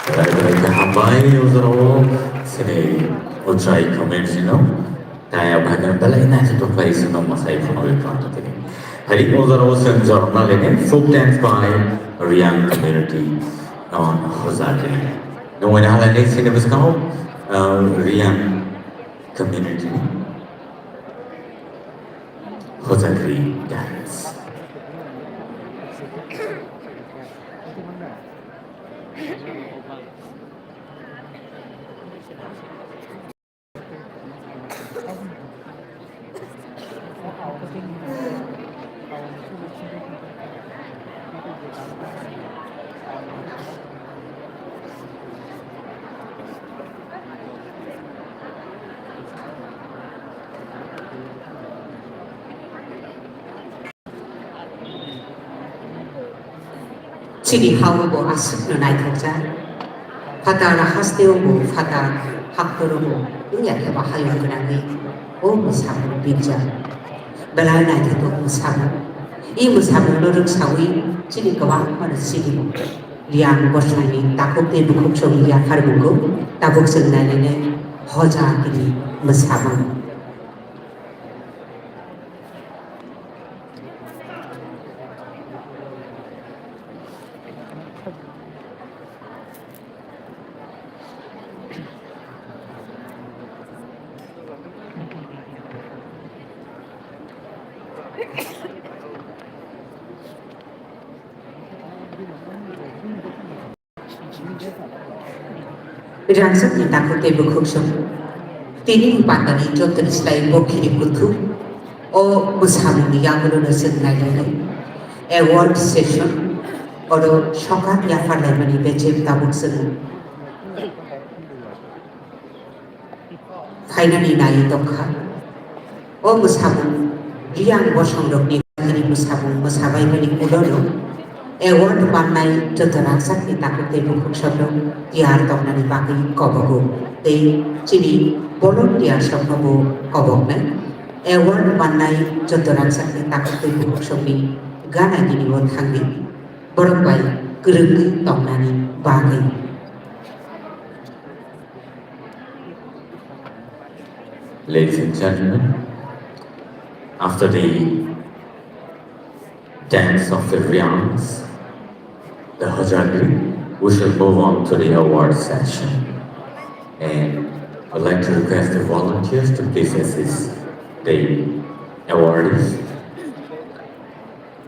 Belai belai khe hambai o jorao chini Uchai community no. Kaya bhagana belai naithotok khlai chwngno mwsai phunugwi tongthogo. Hai o jorao chwng jorna lini folk dance by Reang community on Hojagri. Nwng wana halai chini bwskango, uh, Reang community Hojagri dance. Chini ha-o bo aswkno naithokjak. Phatar hasteo bo phatar, haktor bo wngya khe bo hayung gwnangwi o mwsamung birjak. Belai naithotok mwsamung. I mwsamungno rwksawi chini kwbangmano sinigo. Riyang bosongni takhuk tei bukhuk songni yaphar bungo tabuk chwng nailainai hoja tini mwsamung. Rangchakni takhuk tei bukhuk song. Tini pandani joto ni slai bo khiri kuthu. O bwsamungni yagulo no chwng nailainai. Award session. Oro sokak yaphar laimani bechep tabuk chwng. Phainani nai tongkha. O mwsamung Riyang bosongrokni bwsabung mwsabaimani ulono award mannai joto rangchakni takhuk tei bukhuk sokno tiyar tongnani bagwi kobogo tei chini volunteer soknobo koboknai. Award mannai joto rangchakni takhuk tei bukhuk sokni gana gini o thangwi borok bai kwrwngwi tongnani bagwi. Ladies and gentlemen, after the dance of the Riyangs, the Hojagri, we shall move on to the award session. And I'd like to request the volunteers to please assist the awardees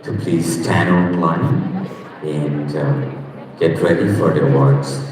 to please stand on line and uh, get ready for the awards.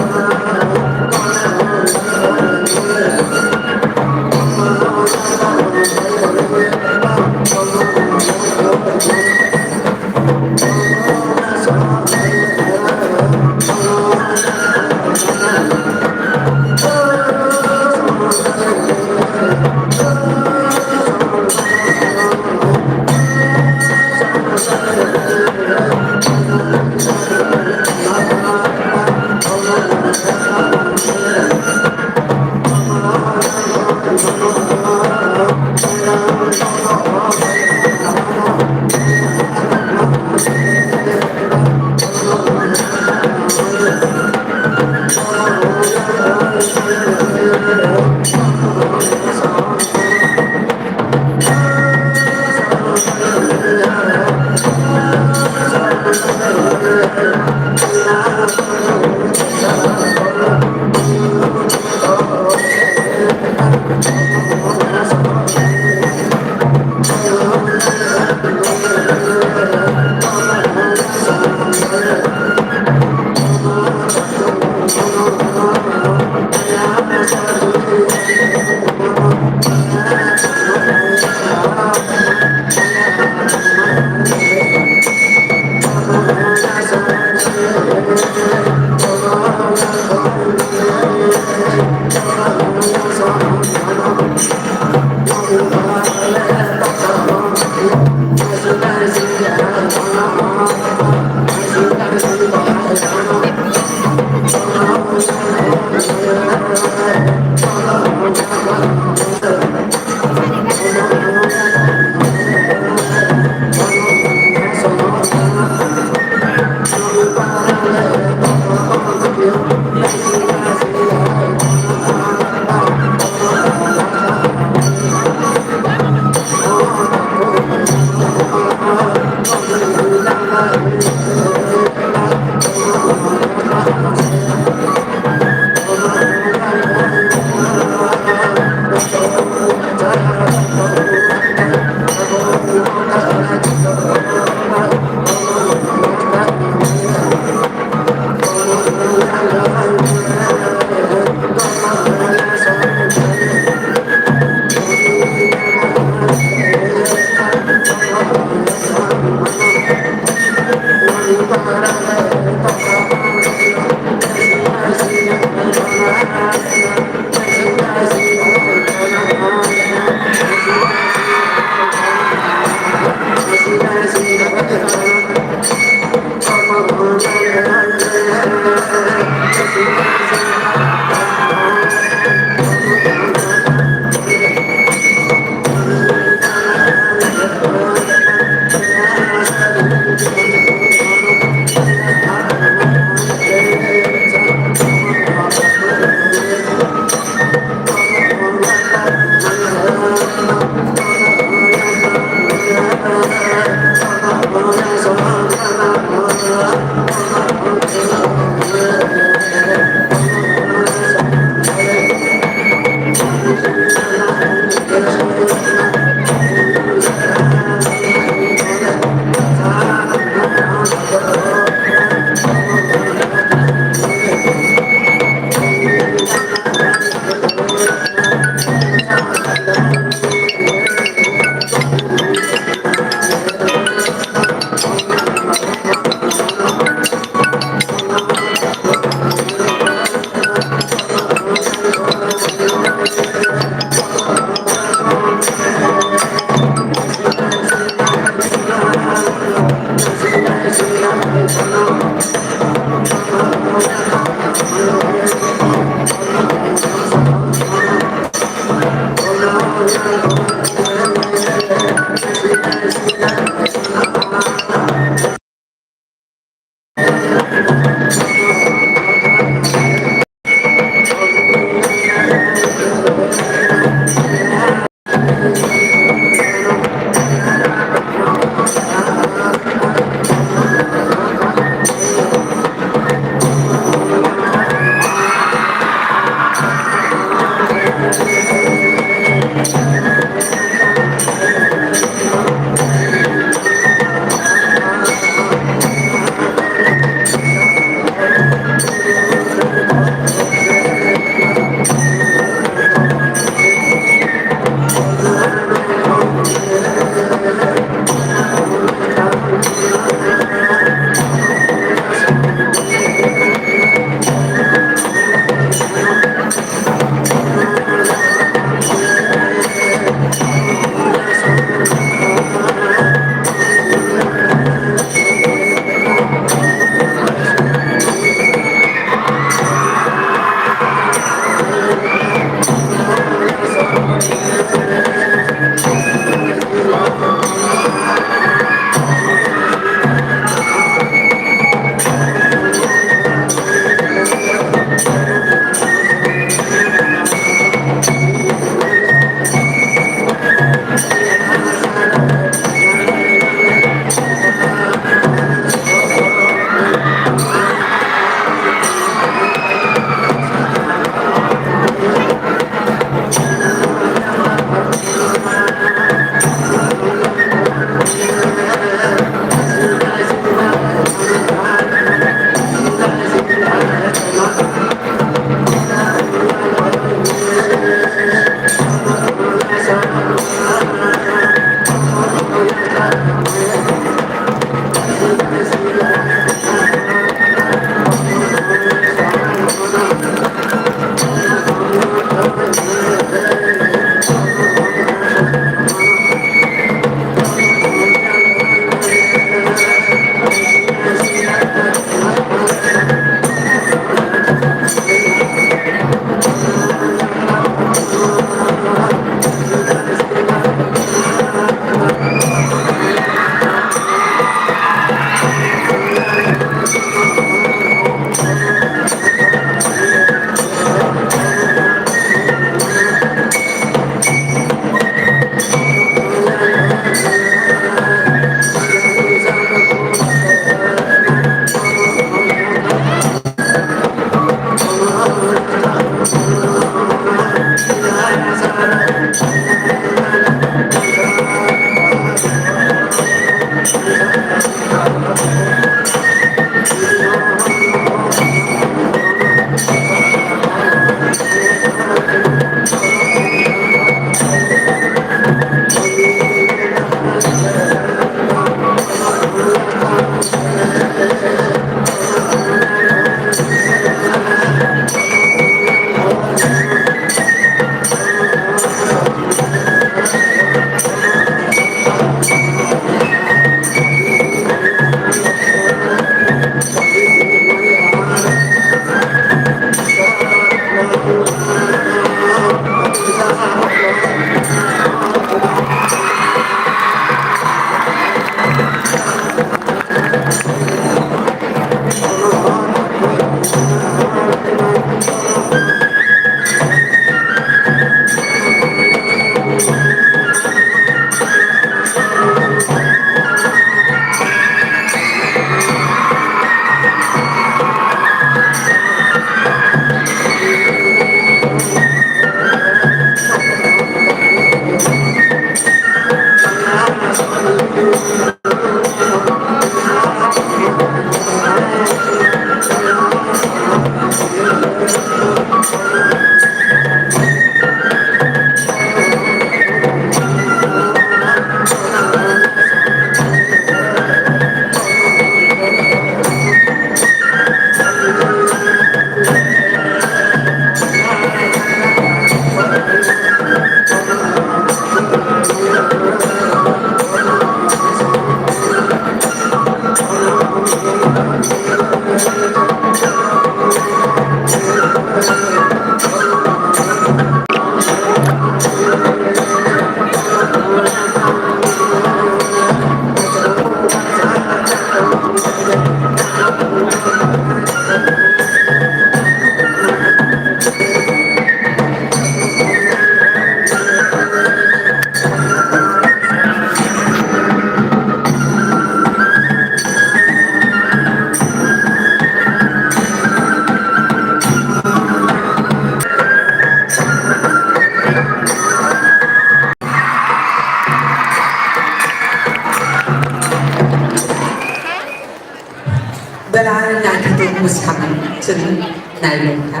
Belai naithothok mwsamung chwng nailaikha,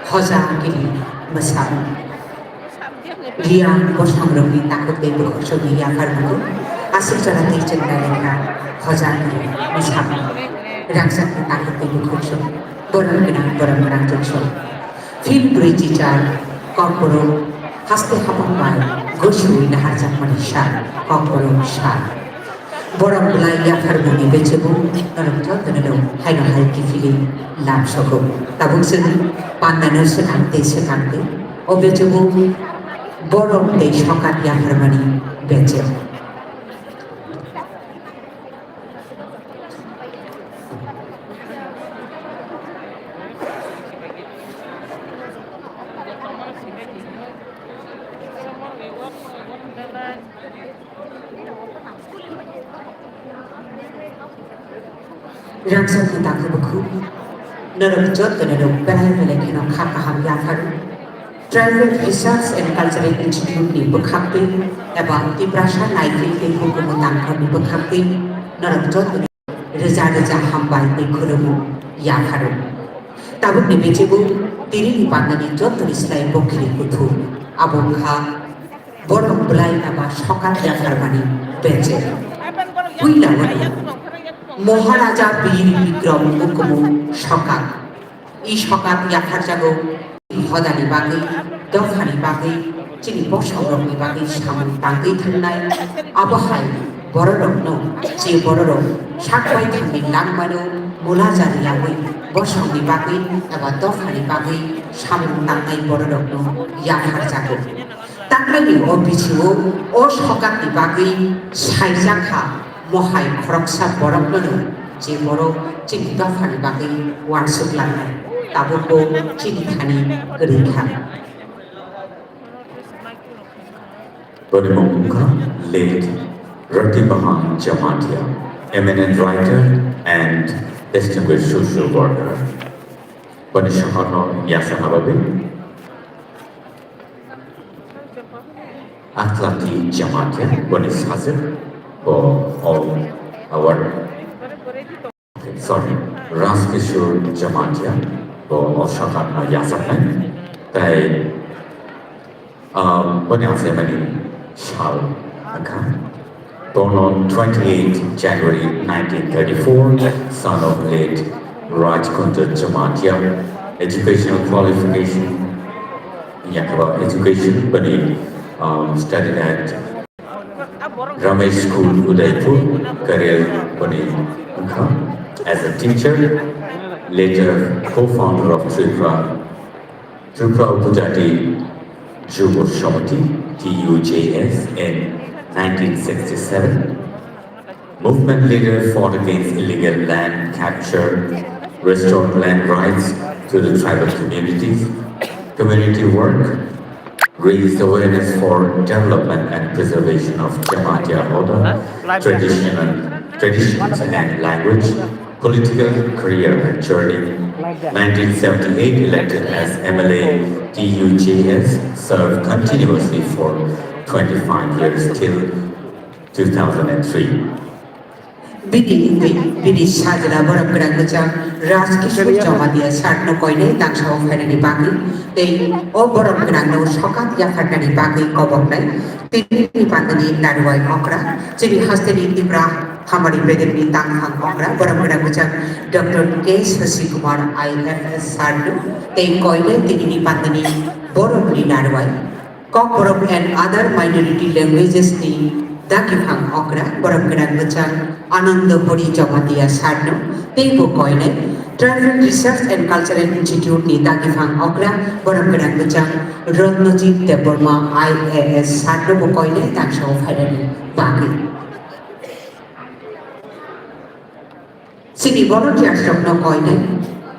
Hojagiri mwsamung. Riyang bosongrokni takhuk tei bwkhaksongni yapharmungo aswk jora tei chwng nailaikha, Hojagiri mwsamung. Rangchakni takhuk tei bwkhaksong, borom gwnang, borom gwnang jotsong. Phil bwrwi chichar, kokborok haste hapang bai gosiwi naharjakmani sal, kokborok sal. Borok belai yapharmungni bechebo norok jotono no haino hai kiphilwi lamsogo. Tabuk chwng pandano swkang tei swkang tei o bechebo borok tei sokat yapharmani beche. Rangchakni takhuk bukhuk norok jotono no belai belai kheno kha kaham yapharo. Tribal Research and Cultural Institute ni bwkhaktwi eba Tiprasa Naikil tei Hukumu Tangkhorni bwkhaktwi norok jotono rwja rwja hambai tei khulumung yapharo. Tabukni bisingo tinini pandani jotoni slai bokhiri kuthu, abo wngkha borok belai eba sokat yapharmani beche. Puila wano Maharaja Bir Bikram Hukumu Sokat. I sokat yapharjago hodani bagwi, dophani bagwi, chini bosongrokni bagwi samung tangwi thangnai. Abo hai bororokno je bororok sak baithangni langmano mula jariyawi bosongni bagwi eba dophani bagwi samung tangnai bororokno yapharjago. Tangmani o bisingo o sokatni bagwi saijakha mohai khoroksa borokno no, je borok chini dophani bagwi uansuk langnai, tabukbo chini thani kwrwi kha. Boni mung wngkha late Rati Bahan Jamatia, eminent writer and distinguished social worker. Boni sohorno yasa hababi. Atlati Jamatia, boni sajwk, bo, o, our, sorry, Rajkishore Jamatia, bo, o, sohorno yasaknai. Tai, um, boni achaimani sal wngkha. Born on twenty-eighth January nineteen thirty-four, son of late Rajkunda Jamatia. Educational qualification, yakaba education bani, um, studied at Ramesh School, Udaipur. Career bani wngkha as a teacher, later co-founder of Tripura Tripura Upajati Jubo Samiti, T U J S, in nineteen sixty-seven. Movement leader, fought against illegal land capture, restored land rights to the tribal communities. Community work, raised awareness for development and preservation of Jamatia Hoda traditional traditions and language. Political career and journey. Nineteen seventy-eight, elected as M L A T U J S, served continuously for twenty-five years till two thousand and three. Bini wngwi bini sajla borok kwrang bwchang Rajkishore Jamatia sir no koinai tangsa o phainani bagwi tei o borok kwrang no sokat yapharnani bagwi koboknai. Tini pandani narwai okra, chini hasteni Tipra hamari bedekni tangphang okra, borok kwrang bwchang Doctor K Shashi Kumar I F S sir no tei koinai tinini pandani borokni narwai. Kokborok and other minority languages ni dagiphang okra, borok kwrang bwchang Ananda Hori Jamatia sir no tei bo koinai. Tribal Research and Cultural Institute ni dagiphang okra, borok kwrang bwchang Ratnajit Debbarma I A S sir no bo koinai tangsa o phainani bagwi. Chini volunteers rokno koinai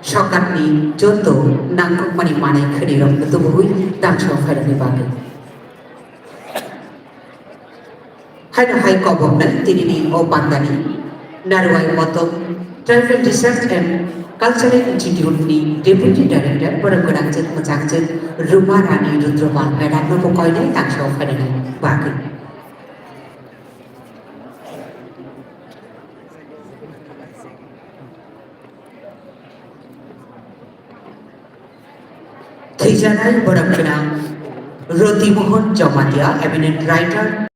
sokatni joto nangkukmani manai khwnirokno tubuwi tangso phairokni bagwi. Haino hai koboknai tinini o pandani Narwai Motom Tribal Research and Cultural Institute ni Deputy Director borok gwnangjwk mwchangjwk Ruma Rani Rudra Pal Madam no bo koinai tangso phairokni bagwi. Thwijanai borok gwnang Roti Mohan Jamatia, eminent writer,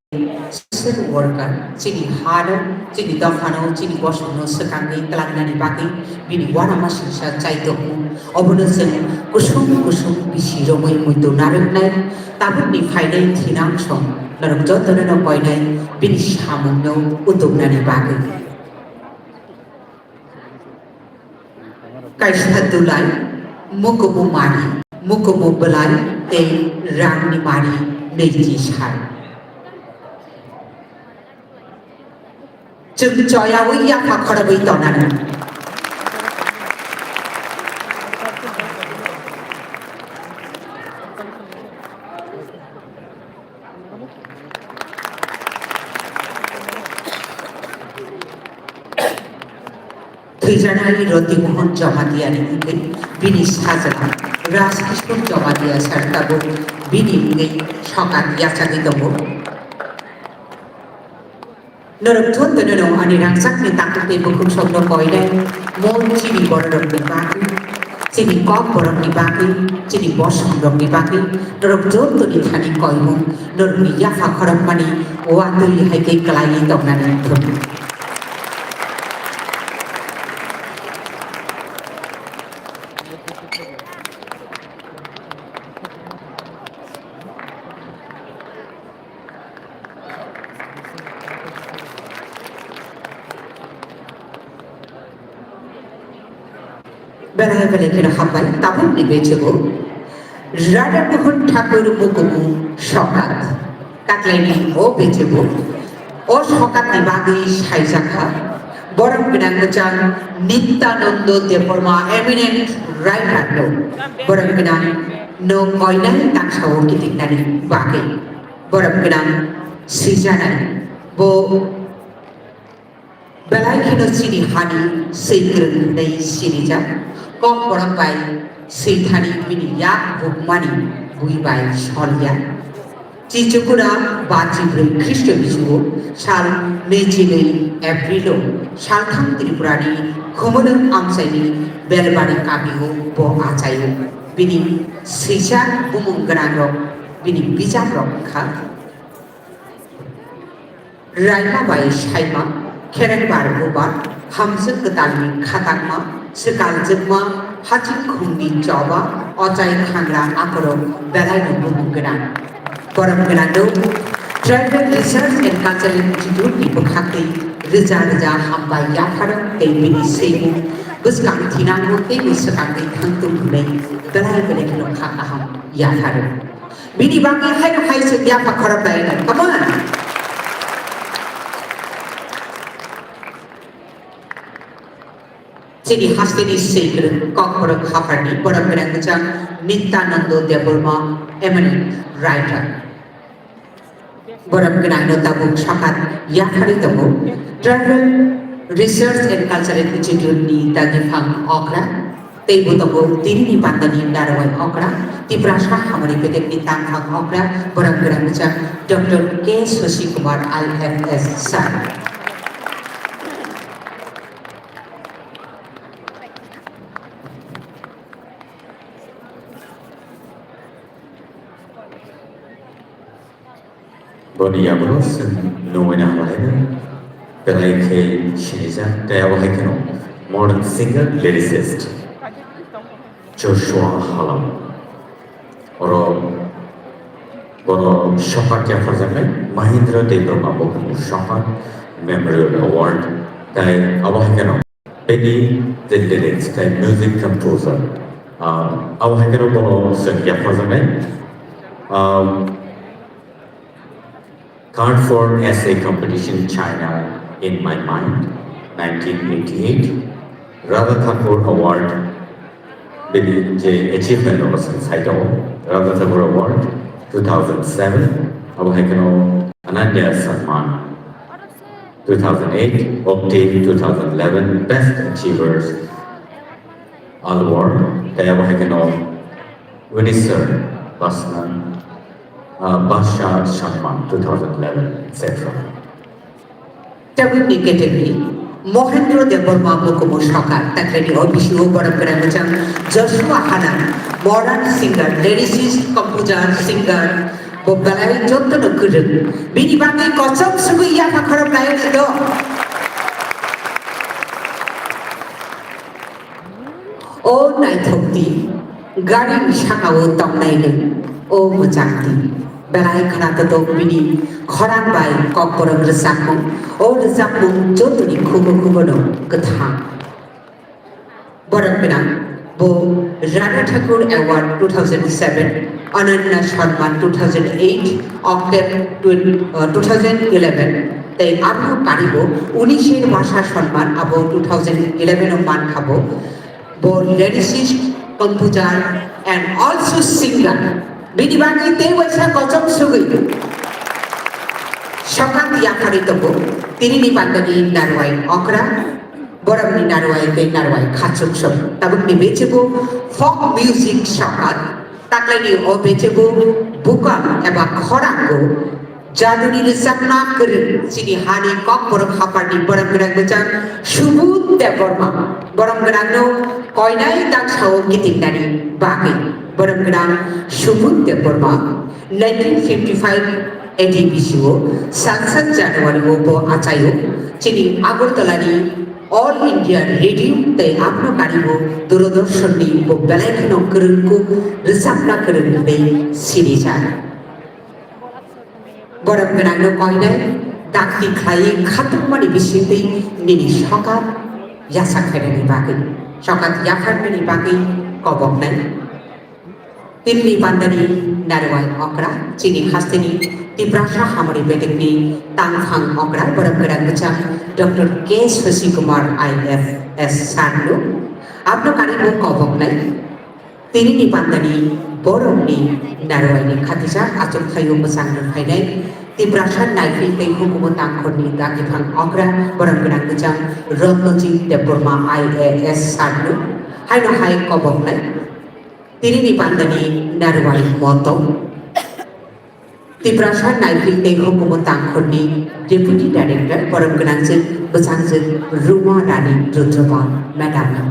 social worker, chini hano, chini dophano, chini bosongno swkangwi twlangnani bagwi bini uanama singsa chai tongo. Obono chwng kusung kusung bisi romwi muitu narwknai, tabukni phainai thinang song norok jotono no koinai bini samungno utuknani bagwi. Kaisa dulai, mukumu mari, mukumu belai, tei rangni mari, niji sal. Chwng choyawi yapha khorobwi tongnani. Thwijanai Roti Mohan Jamatia ni wngwi bini sajla Raj Kishore Jamatia sir tabuk bini wngwi sokat yachagwi tongo. Norok thun tongno ani rangchakni takhuk tei bukhuk sokno koinai mon chini bororokni bagwi, chini kok borokni bagwi, chini bosongrokni bagwi, norok jottoni thani koimung norokni yapha khorokmani watwi hai khe kwlaiwi tongnani wngthok. Belai belai kheno hambai, tabukni bechebo Radha Mohan Thakur mukumu sokat. Kaklaini o bechebo o sokatni bagwi saijakha. Borok gwnang mwchang Nityananda Debbarma, eminent writer no. Borok gwnang no koinai tangsao kitiknani bagwi. Borok gwnang swijanai. Bo belai kheno chini hani swikwrwng hwnwi sinijak. Kok borok bai swithani bini yak bukmani bui bai solya. Chichukura ba chibrwi Khristo bisingo sal nwichini Aprilo salthang Tripurani Khumulwng amchaini Belbari kamio bo achaio. Bini swijak bumung gwnangrok bini bijabrok wngkha. Raima bai saima, khereng bar bubar, hamswk kwtalni khatakma, swkaljwkma, hachingkhungni choba, ochai khangra akorok belaino bumung gwnang. Borok gwnangno Tribal Research and Cultural Institute ni bwkhaktwi rwja rwja hambai yapharok tei bini swimung bwskang thinango teibo swkangwi thangtung hwnwi belai belai kheno kha kaham yapharo. Bini bagwi haino hai se yapha khorok dai na. Come on. Chini hasteni swikwrwng kok borok hapharni borok gwnang mwchang Nityananda Debbarma, eminent writer. Borok gwnangno tabuk sakat yapharwi tongo. Tribal Research and Cultural Institute ni dagi phang okra. Tei bo tongo tinini pandani Narwai okra, Tiprasa hamari bedekni tangphang okra, borok gwnang mwchang Doctor K Shashi Kumar I F S sir. Boni yagulo chwng nungwi nanglaino, belai khe sinijak, tei abo hai kheno modern singer, lyricist Joshua Halam. Oro bono sokat yapharjaknai Mahindra Debbarma Bukumu Sokat Memorial Award, tei abo hai kheno Bini the lyrics tei music composer. Ah, abo hai kheno bono chwng yapharjaknai. Um, Card for Essay Competition China in My Mind, nineteen eighty-eight. Radha Thakur Award, bini je achievement rok se sai tongo. Radha Thakur Award two thousand seven, abo hai kheno Ananya Samman two thousand eight, Octave two thousand eleven, Best Achievers Award, tei abo hai kheno Windsor Basna, uh, Basha Samman two thousand eleven, et cetera. Tabukni category, Mohendro Debbarma Mukumu Sokar, takleni office o borok kwrang bwchang Joshua Hanan, modern singer, lyricist, composer, singer, bo belai jotono kwrwng. Bini bagwi kochom sugwi yapha khorok nai do. O naithok di, gari ni saka o tongnai ni, o mwchang di. Belai khwnathok bini khorang bai kokborok rwchapmung, o rwchapmung jotoni khubo khubo no kwthang. Borok gwnang bo Radha Thakur Award two thousand seven, Ananya Samman two thousand eight, Octave twen-, uh, two thousand eleven, tei abo karibo Unisher Bhasha Samman abo two thousand eleven o man khabo. Bo lyricist, composer and also singer. Bini bagwi tei waisa kochom sugwi. Sokak yaphari tongo, tini ni bandani narwai okra, borok ni narwai tei narwai khachuk sok. Tabuk ni bechebo folk music sokak, taklai ni o bechebo bukal eba khorango. Jaduni rwchapna kwrwng chini hani kokborok hapharni borok gwnang bwchang Subudh Debbarma. Borok gwnangno koinai daksao kitingnani bagwi borok gwnang Subudh Debbarma nineteen fifty-five A D B C o salsa January o bo achaio chini Agartala ni All India Radio tei abno karibo Doordarshan ni bo belai kheno kwrwngkuk rwchapna kwrwng hwnwi sinijak. Borok gwnangno koinai dakti khlaiwi khatungmani bisingtwi nini sokak yachak khainani bagwi, sokak yapharmani bagwi koboknai. Tinini bandani narwai okra, chini hasteni Tiprasa hamari bedekni tangphang okra, borok gwnang bwchang Doctor K Shashi Kumar I F S sarno. Abno karibo koboknai. Tinini bandani borokni narwaini khatijak achukthai-o mwchang rwphainai Tiprasa naifil tei hukumu tangkhorni dagiphang okra borok gwnang bwchang Ratnajit Debbarma I A S sarno haino hai koboknai. Tinini bandani narwai moto Tiprasa naifil tei hukumu tangkhorni Deputy Director borok gwnangjwk bwchangjwk Ruma Rani Rudrapal Madam no.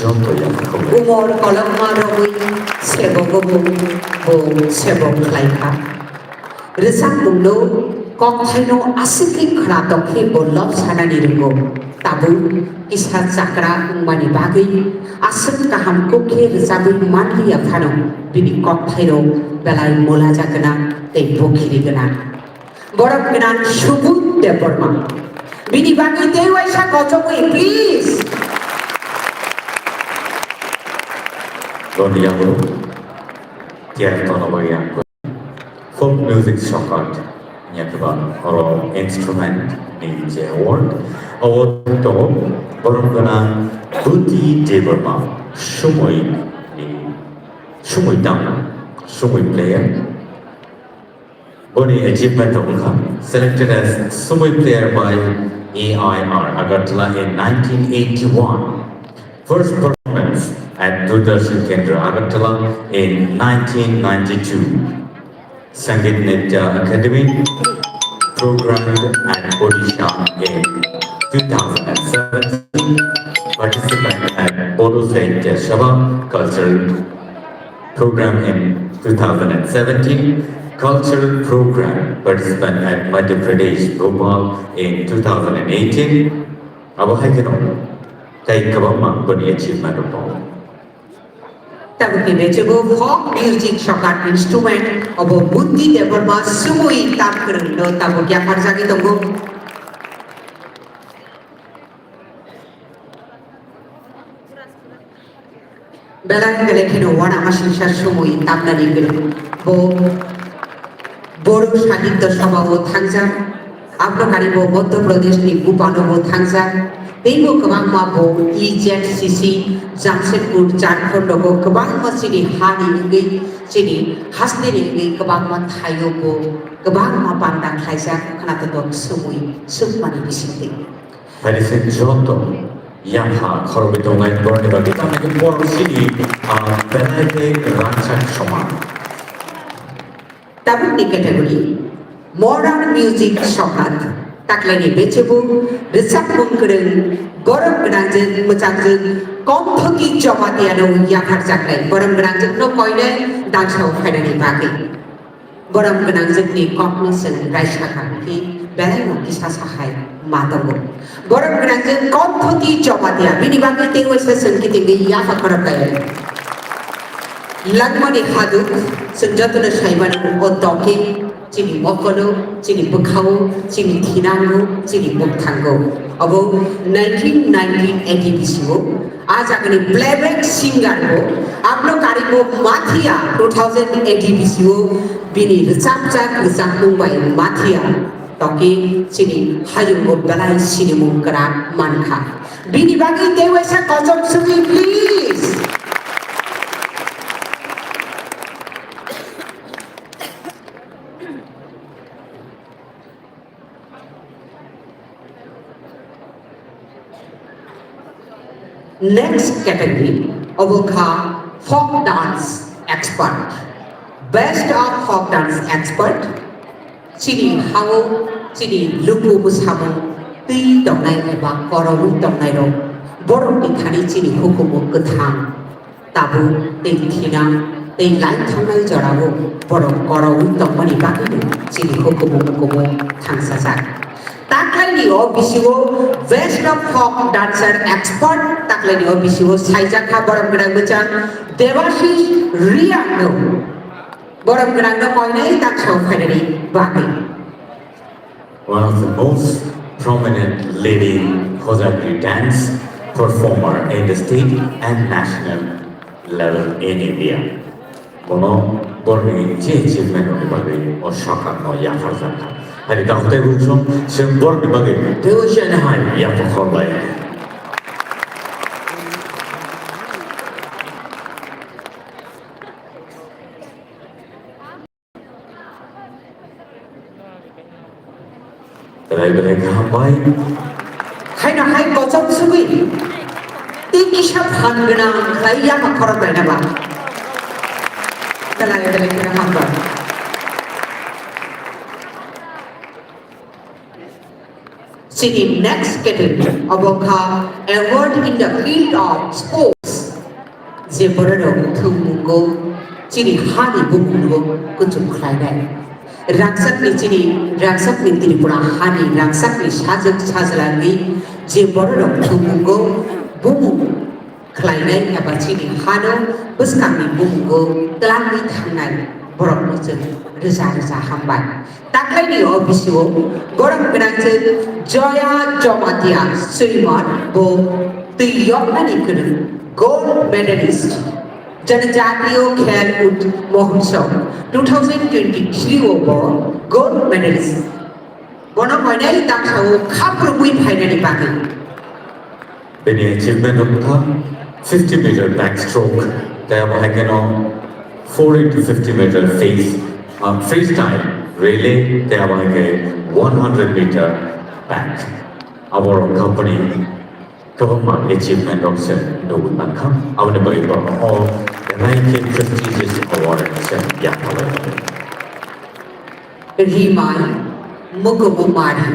Umor kolokma rogwi sebo gubung bo sebo khlaikha. Rwchapmungno kokthaino aswk khe khwnatok khe bo love sanani rwngo. Tabuk kisa chakra wngmani bagwi aswk kaham kok khe rwchabwi manliya phano bini kokthairok belai molaja gwnang tei bokhiri gwnang. Borok gwnang Subudh Debbarma. Bini bagwi tei waisa kochomwi, please. Boni yago tiyar tono bai ang. Folk music sokat, yakba oro instrument ni je award. Award to borok gwnang Buti Debbarma, Sumui ni, Sumui dam, Sumui player. Boni achievement wngkha selected as Sumui player by A I R Agartala in nineteen eighty-one. First performance at Doordarshan Kendra Agartala in nineteen ninety-two. Sangeet Nritya Academy program at Odisha in two thousand seventeen. Participant at Bodo Sahitya Sabha Cultural program in two thousand seventeen, cultural program participant at Madhya Pradesh, Bhopal in two thousand eighteen. Abo hai kheno tei kwbangma boni achievement rok tongo. Tabukni bechebo folk music sokat instrument obo Buti Debbarma Sumui tam kwrwngno tabuk yapharjagwi tongo. Belai belai kheno uanamasingcha Sumui tamnani kwrwng. Bo Bodo Sahitya Sabha o thangjak, aboni karibo Madhya Pradesh ni Bhopal o thangjak, teibo kwbangma bo E Z C C, Jamshedpur, Jharkhand rogo kwbangma chini hani wngwi, chini hasteni wngwi kwbangma thaio bo kwbangma panda khlaijak, khwnathok swngwi swngmani bisingtwi. Hai se joto yapha khoroknwi tongnai borokni bagwi tamni borok chini, ah, belai khe rangchak songma. Tabukni category, modern music songkha, taklaini bechebo, rwchapmung kwrwng, borok gwnangjwk, mwchangjwk, Konthoki Jamatia no yapharjaknai, borok gwnangjwk no koinai dangsao phainani bagwi. Borok gwnangjwkni kokno chwng raisa kha hwnkhe belaino kisa sahai ma tongo. Borok gwnangjwk Konthoki Jamatia, bini bagwi tei waisa chwng kitingwi yapha khorok kaya. Langmani haduk, chwng jotono saimano o doke, chini mokolo, chini bwkhao, chini thinango, chini mukthango. Obo nineteen nineteen A D B C o, a jagani playback singer bo, abno karibo mathiya two thousand A D B C o, bini rwchapjak rwchapmung bai mathiya. Toki chini hayungo belai sinimung kwrak mankha. Bini bagwi tei waisa kochom sugwi, please. Next category, obo kha folk dance expert. Best of folk dance expert. Chini hao, chini luku bwsamung twi tongnai eba korowi tongnai rok. Borok ni thani chini hukumu kwthang. Tabuk tei thinang tei lai thangnai jorao borok korowi tongmani bagwino chini hukumu hukumu thangsajak. Taklaini o bisingo Best of Folk Dancer Expert taklaini o bisingo saijakha borok gwnang bwchang Debashish Riangno. Borok gwnangno koinai taksao phainani bagwi. One of the most prominent leading Hojagri dance performer in the state and national level in India. Bono borni je achievement ni bagwi o sakar no yapharjakha. Hari ta hote bujong se borni bagwi teo se ne hai yapharkhorlai. Belai belai khe hambai. Haino hai kochom sugwi tei kisa phan gwnang khlai yapha khorok laina ba. Belai belai khe hambai. Chini next category obo kha award in the field of sports. Je bororok thwngmungo chini hani bumungno kuchuk khlainai. Rangchakni chini, rangchakni Tripura hani rangchakni sajwk sajlani je bororok thwngmungo bumung khlainai eba chini hano bwskangni bumungo twlangwi thangnai borokno chwng rwja rwja hambai. Taklaini o bisio borok gwnangchwk Joya Jomatia Swimer bo twi yoknani kwrwng gold medalist Janajatiyo Khel Kut Mahotsav two thousand twenty-three o bo gold medalist. Bono koinai tangsao khaprwngwi phainani bagwi. Bini achievement wngkha fifty meter backstroke, tei abo hai kheno four into fifty meter face, um, freestyle relay, tei abo hai khe one hundred meter back. Abo rok company kwbangma achievement rok se nugwi mankha. Aboni bagwi bono o belai khe prestigious award se yapharwi. Rimai, mukumu mari,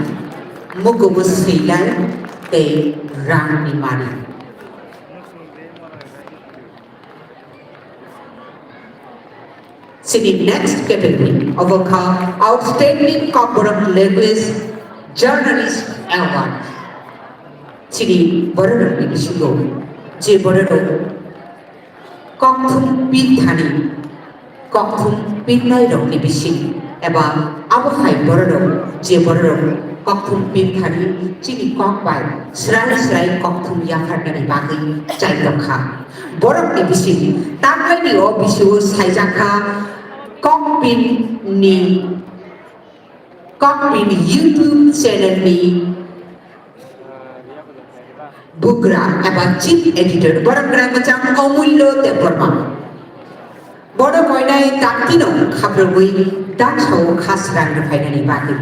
mukumu swilai, tei rangni mari. Chini next category, obo kha Outstanding Kokborok Language Journalist Award. Chini bororokni bisingo je bororok kokthum pin thani, kokthum pinnai rokni bising eba abo hai bororok je bororok kokthum pin thani chini kok bai srai srai kokthum yapharnani bagwi chai tongkha. Borokni bising taklaini o bisio saijakha kokpin ni Kokpin YouTube channel ni bugra eba chief editor borok gra machang Omullo Debbarma. Bono koinai taktino khaprobwi daksao khasrang rwphainani bagwi.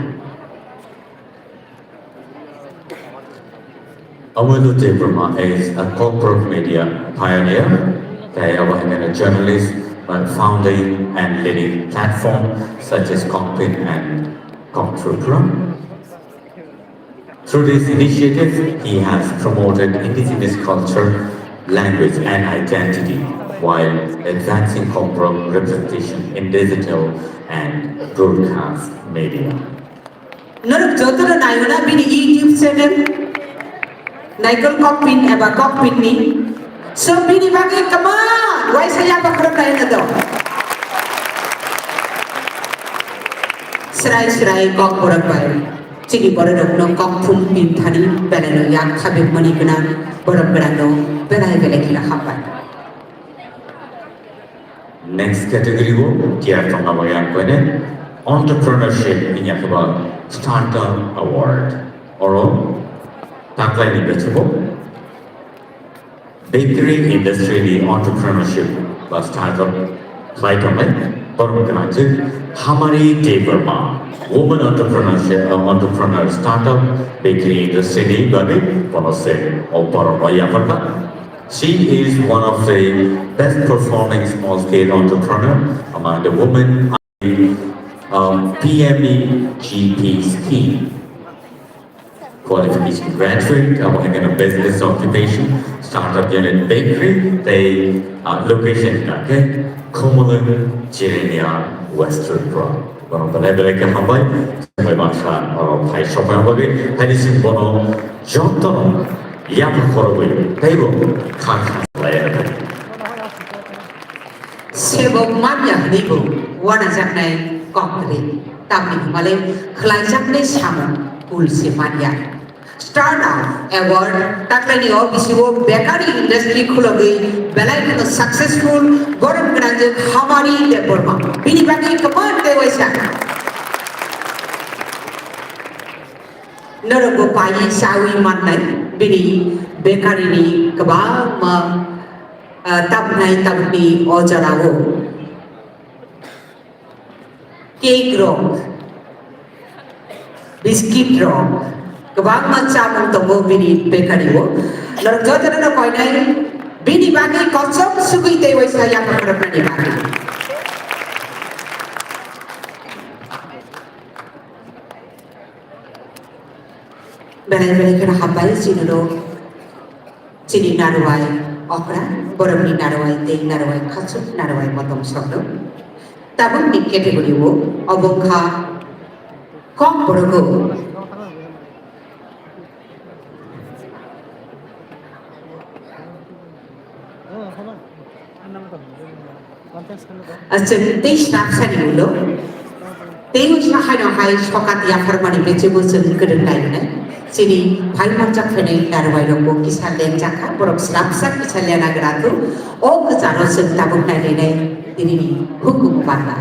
Omullo Debbarma is a corporate media pioneer. They are working in a journalist, but founding and leading platform such as Kokpin and Koktrukra. Through this initiative, he has promoted indigenous culture, language, and identity while advancing Kokborok representation in digital and broadcast media. Norok jotono naiyona bini YouTube channel, Naikol Kokpin eba Kokpin ni. So bini bagwi kwbang waisa yapha khorok naiyona do. Srai srai Kokborok bai chini bororokno kokthum pin thani belaino yak khabikmani gwnang borok gwnangno belai belai kheno hambai. Next category o tiar tongna bagwi ang koine entrepreneurship ni yakaba startup award. Oro taklaini bechugo bakery industry ni entrepreneurship ba startup khlai tongnai borok gwnangchik Hamari Debbarma, woman entrepreneurship, uh, entrepreneur startup bakery industry ni bagwi bono se o borok bai yapharkha. She is one of the best performing small scale entrepreneur among the women, um, P M E G P scheme. Qualification graduate, abo hingke no business occupation, startup unit bakery, tei, ah, location hingke Khumulwng, Chirania, West Tripura. Borok belai belai khe hambai, hambai baksa oro phai sokna bagwi, haini simi bono jotono yapha khorogwi teibo kha kha lai ya. Sebok manya hwnwi bo wanajaknai kok kwrwi, tamni hwnmale khlaijaknai samung kul se manya. Startup Award taklaini o bisingo bakery industry khulogwi belai kheno successful borok gwnangjwk Hamari Debbarma. Bini bagwi kwbang tei waisa. Norokbo paiwi chawi mannai bini bakery ni kwbangma, ah, tabuknai tabukni o jorao. Cake rok, biscuit rok, kwbangma chamung tongo bini bakery o. Norok jotono no koinai bini bagwi kosom sugwi tei waisa yapha khoroknani bagwi. Belai belai kheno hambai chini rok, chini narwai okra, borokni narwai tei narwai khachuk, narwai motom sokno. Tabukni category o obo wngkha kok borogo. Chwng tei snapsani ulo tei wngsa haino hai sokat yapharmani bechebo chwng kwrwng nainai. Chini phai manjak phainai narwai rokbo kisa lengjak kha, borok snapsa kisa lena gra thu. O kwcharo chwng tabuk nailainai tinini hukumu banda.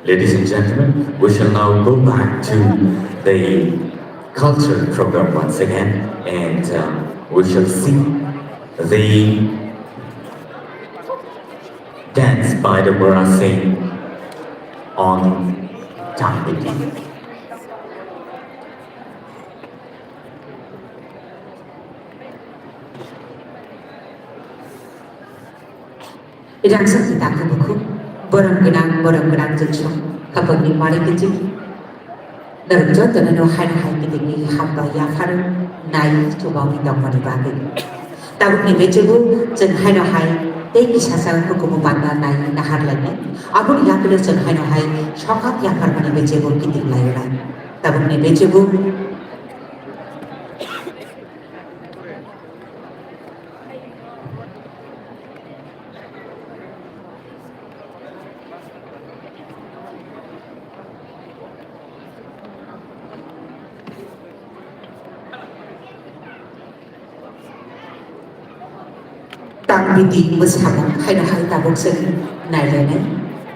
Ladies and gentlemen, we shall now go back to the culture program once again, and, uh, we shall see the dance by the Murasing on Tangmiti. Rangchakni takhuk bukhuk, borom gwnang, borom gwnang jwngsong, khapangni mari kichik. Norok jotono no haino hai kitingni hambai yapharo nai chubawi tongmani bagwi. Tabukni bechebo chwng haino hai tei kisasa hukumu banda nai nahar lainai. Aboni yaphino chwng haino hai sokat yapharmani bechebo kiting lainai. Tabukni bechebo Tini bwsakang haino hai tabuk chwng nailainai.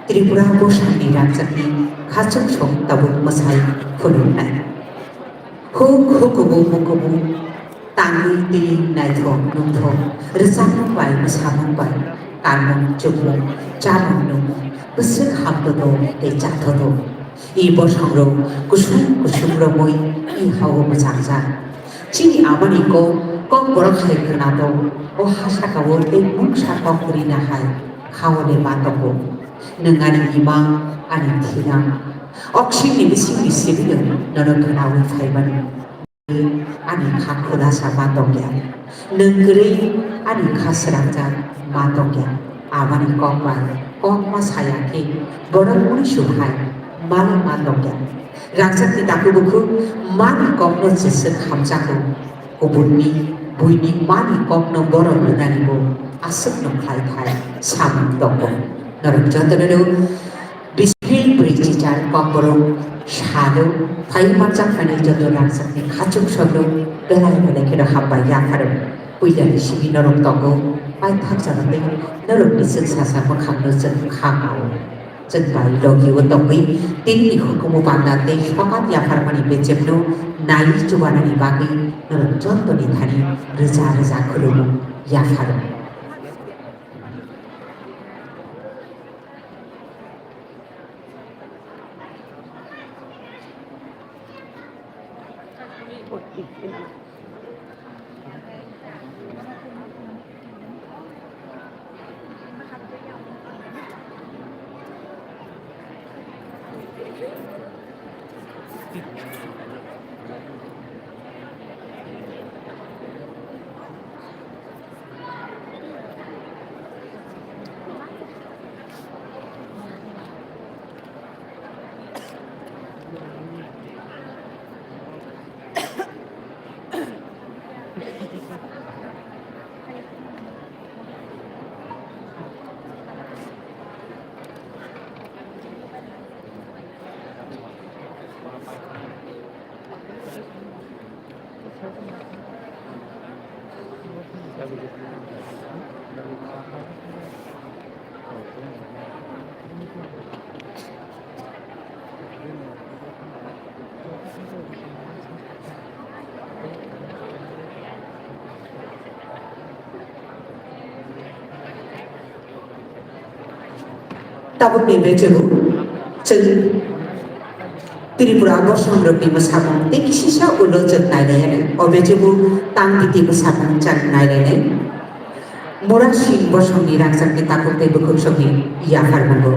Tripura bwsakni rangchakni khachuk song tabuk mwsai khulumnai. Huk hukumu mukumu tangwi twi naithok nungthok rwchapmung bai mwsamung bai kanmung chukmung chamung nungmung bwswk hamtodo tei chathodo. I bosongrok kusum kusum romwi i hao mwchangjak. Chini amani kok, kok borok hai khwnato, o ha sakao tei mungsa kok rina hai khao le ma tongo. Nwng ani imang, ani thinang, oksingni bisingni sibino nono khwnaui phaimani. Ani kha khulasa ma tongya. Nwng kwrwi ani kha srangjak ma tongya. Amani kok bai kok ma saya khe borok mui su hai mali ma tongya. Rangchakni takhuk bukhuk mani kokno jeswk hamjago. Kubunni buini mani kokno borok rwnani bo aswkno khlai thai samung tongo. Norok jotono Bising bwrwi chichar kokborok salo phai manjak phani joto rangchakni khachuk sokno belai belai kheno hambai yapharo. Puilani simi norok tongo, paithak jagate norokni chwng sasa mwkhangno chwng kha mao. Chwng bai logio tongwi tinini hukumu panda tei sokat yapharmani bechepno naiwi chubanani bagwi norok jotoni thani rwja rwja khulumung yapharo. Tabukni bechebo chwng Tripura bosongrokni mwsamung tei kisisa ulo chwng nailainai. O bechebo tang biti mwsamung chwng nailainai. Mura Singh bosongni rangchakni takhuk tei bwkhuk sokni yaphar wngo.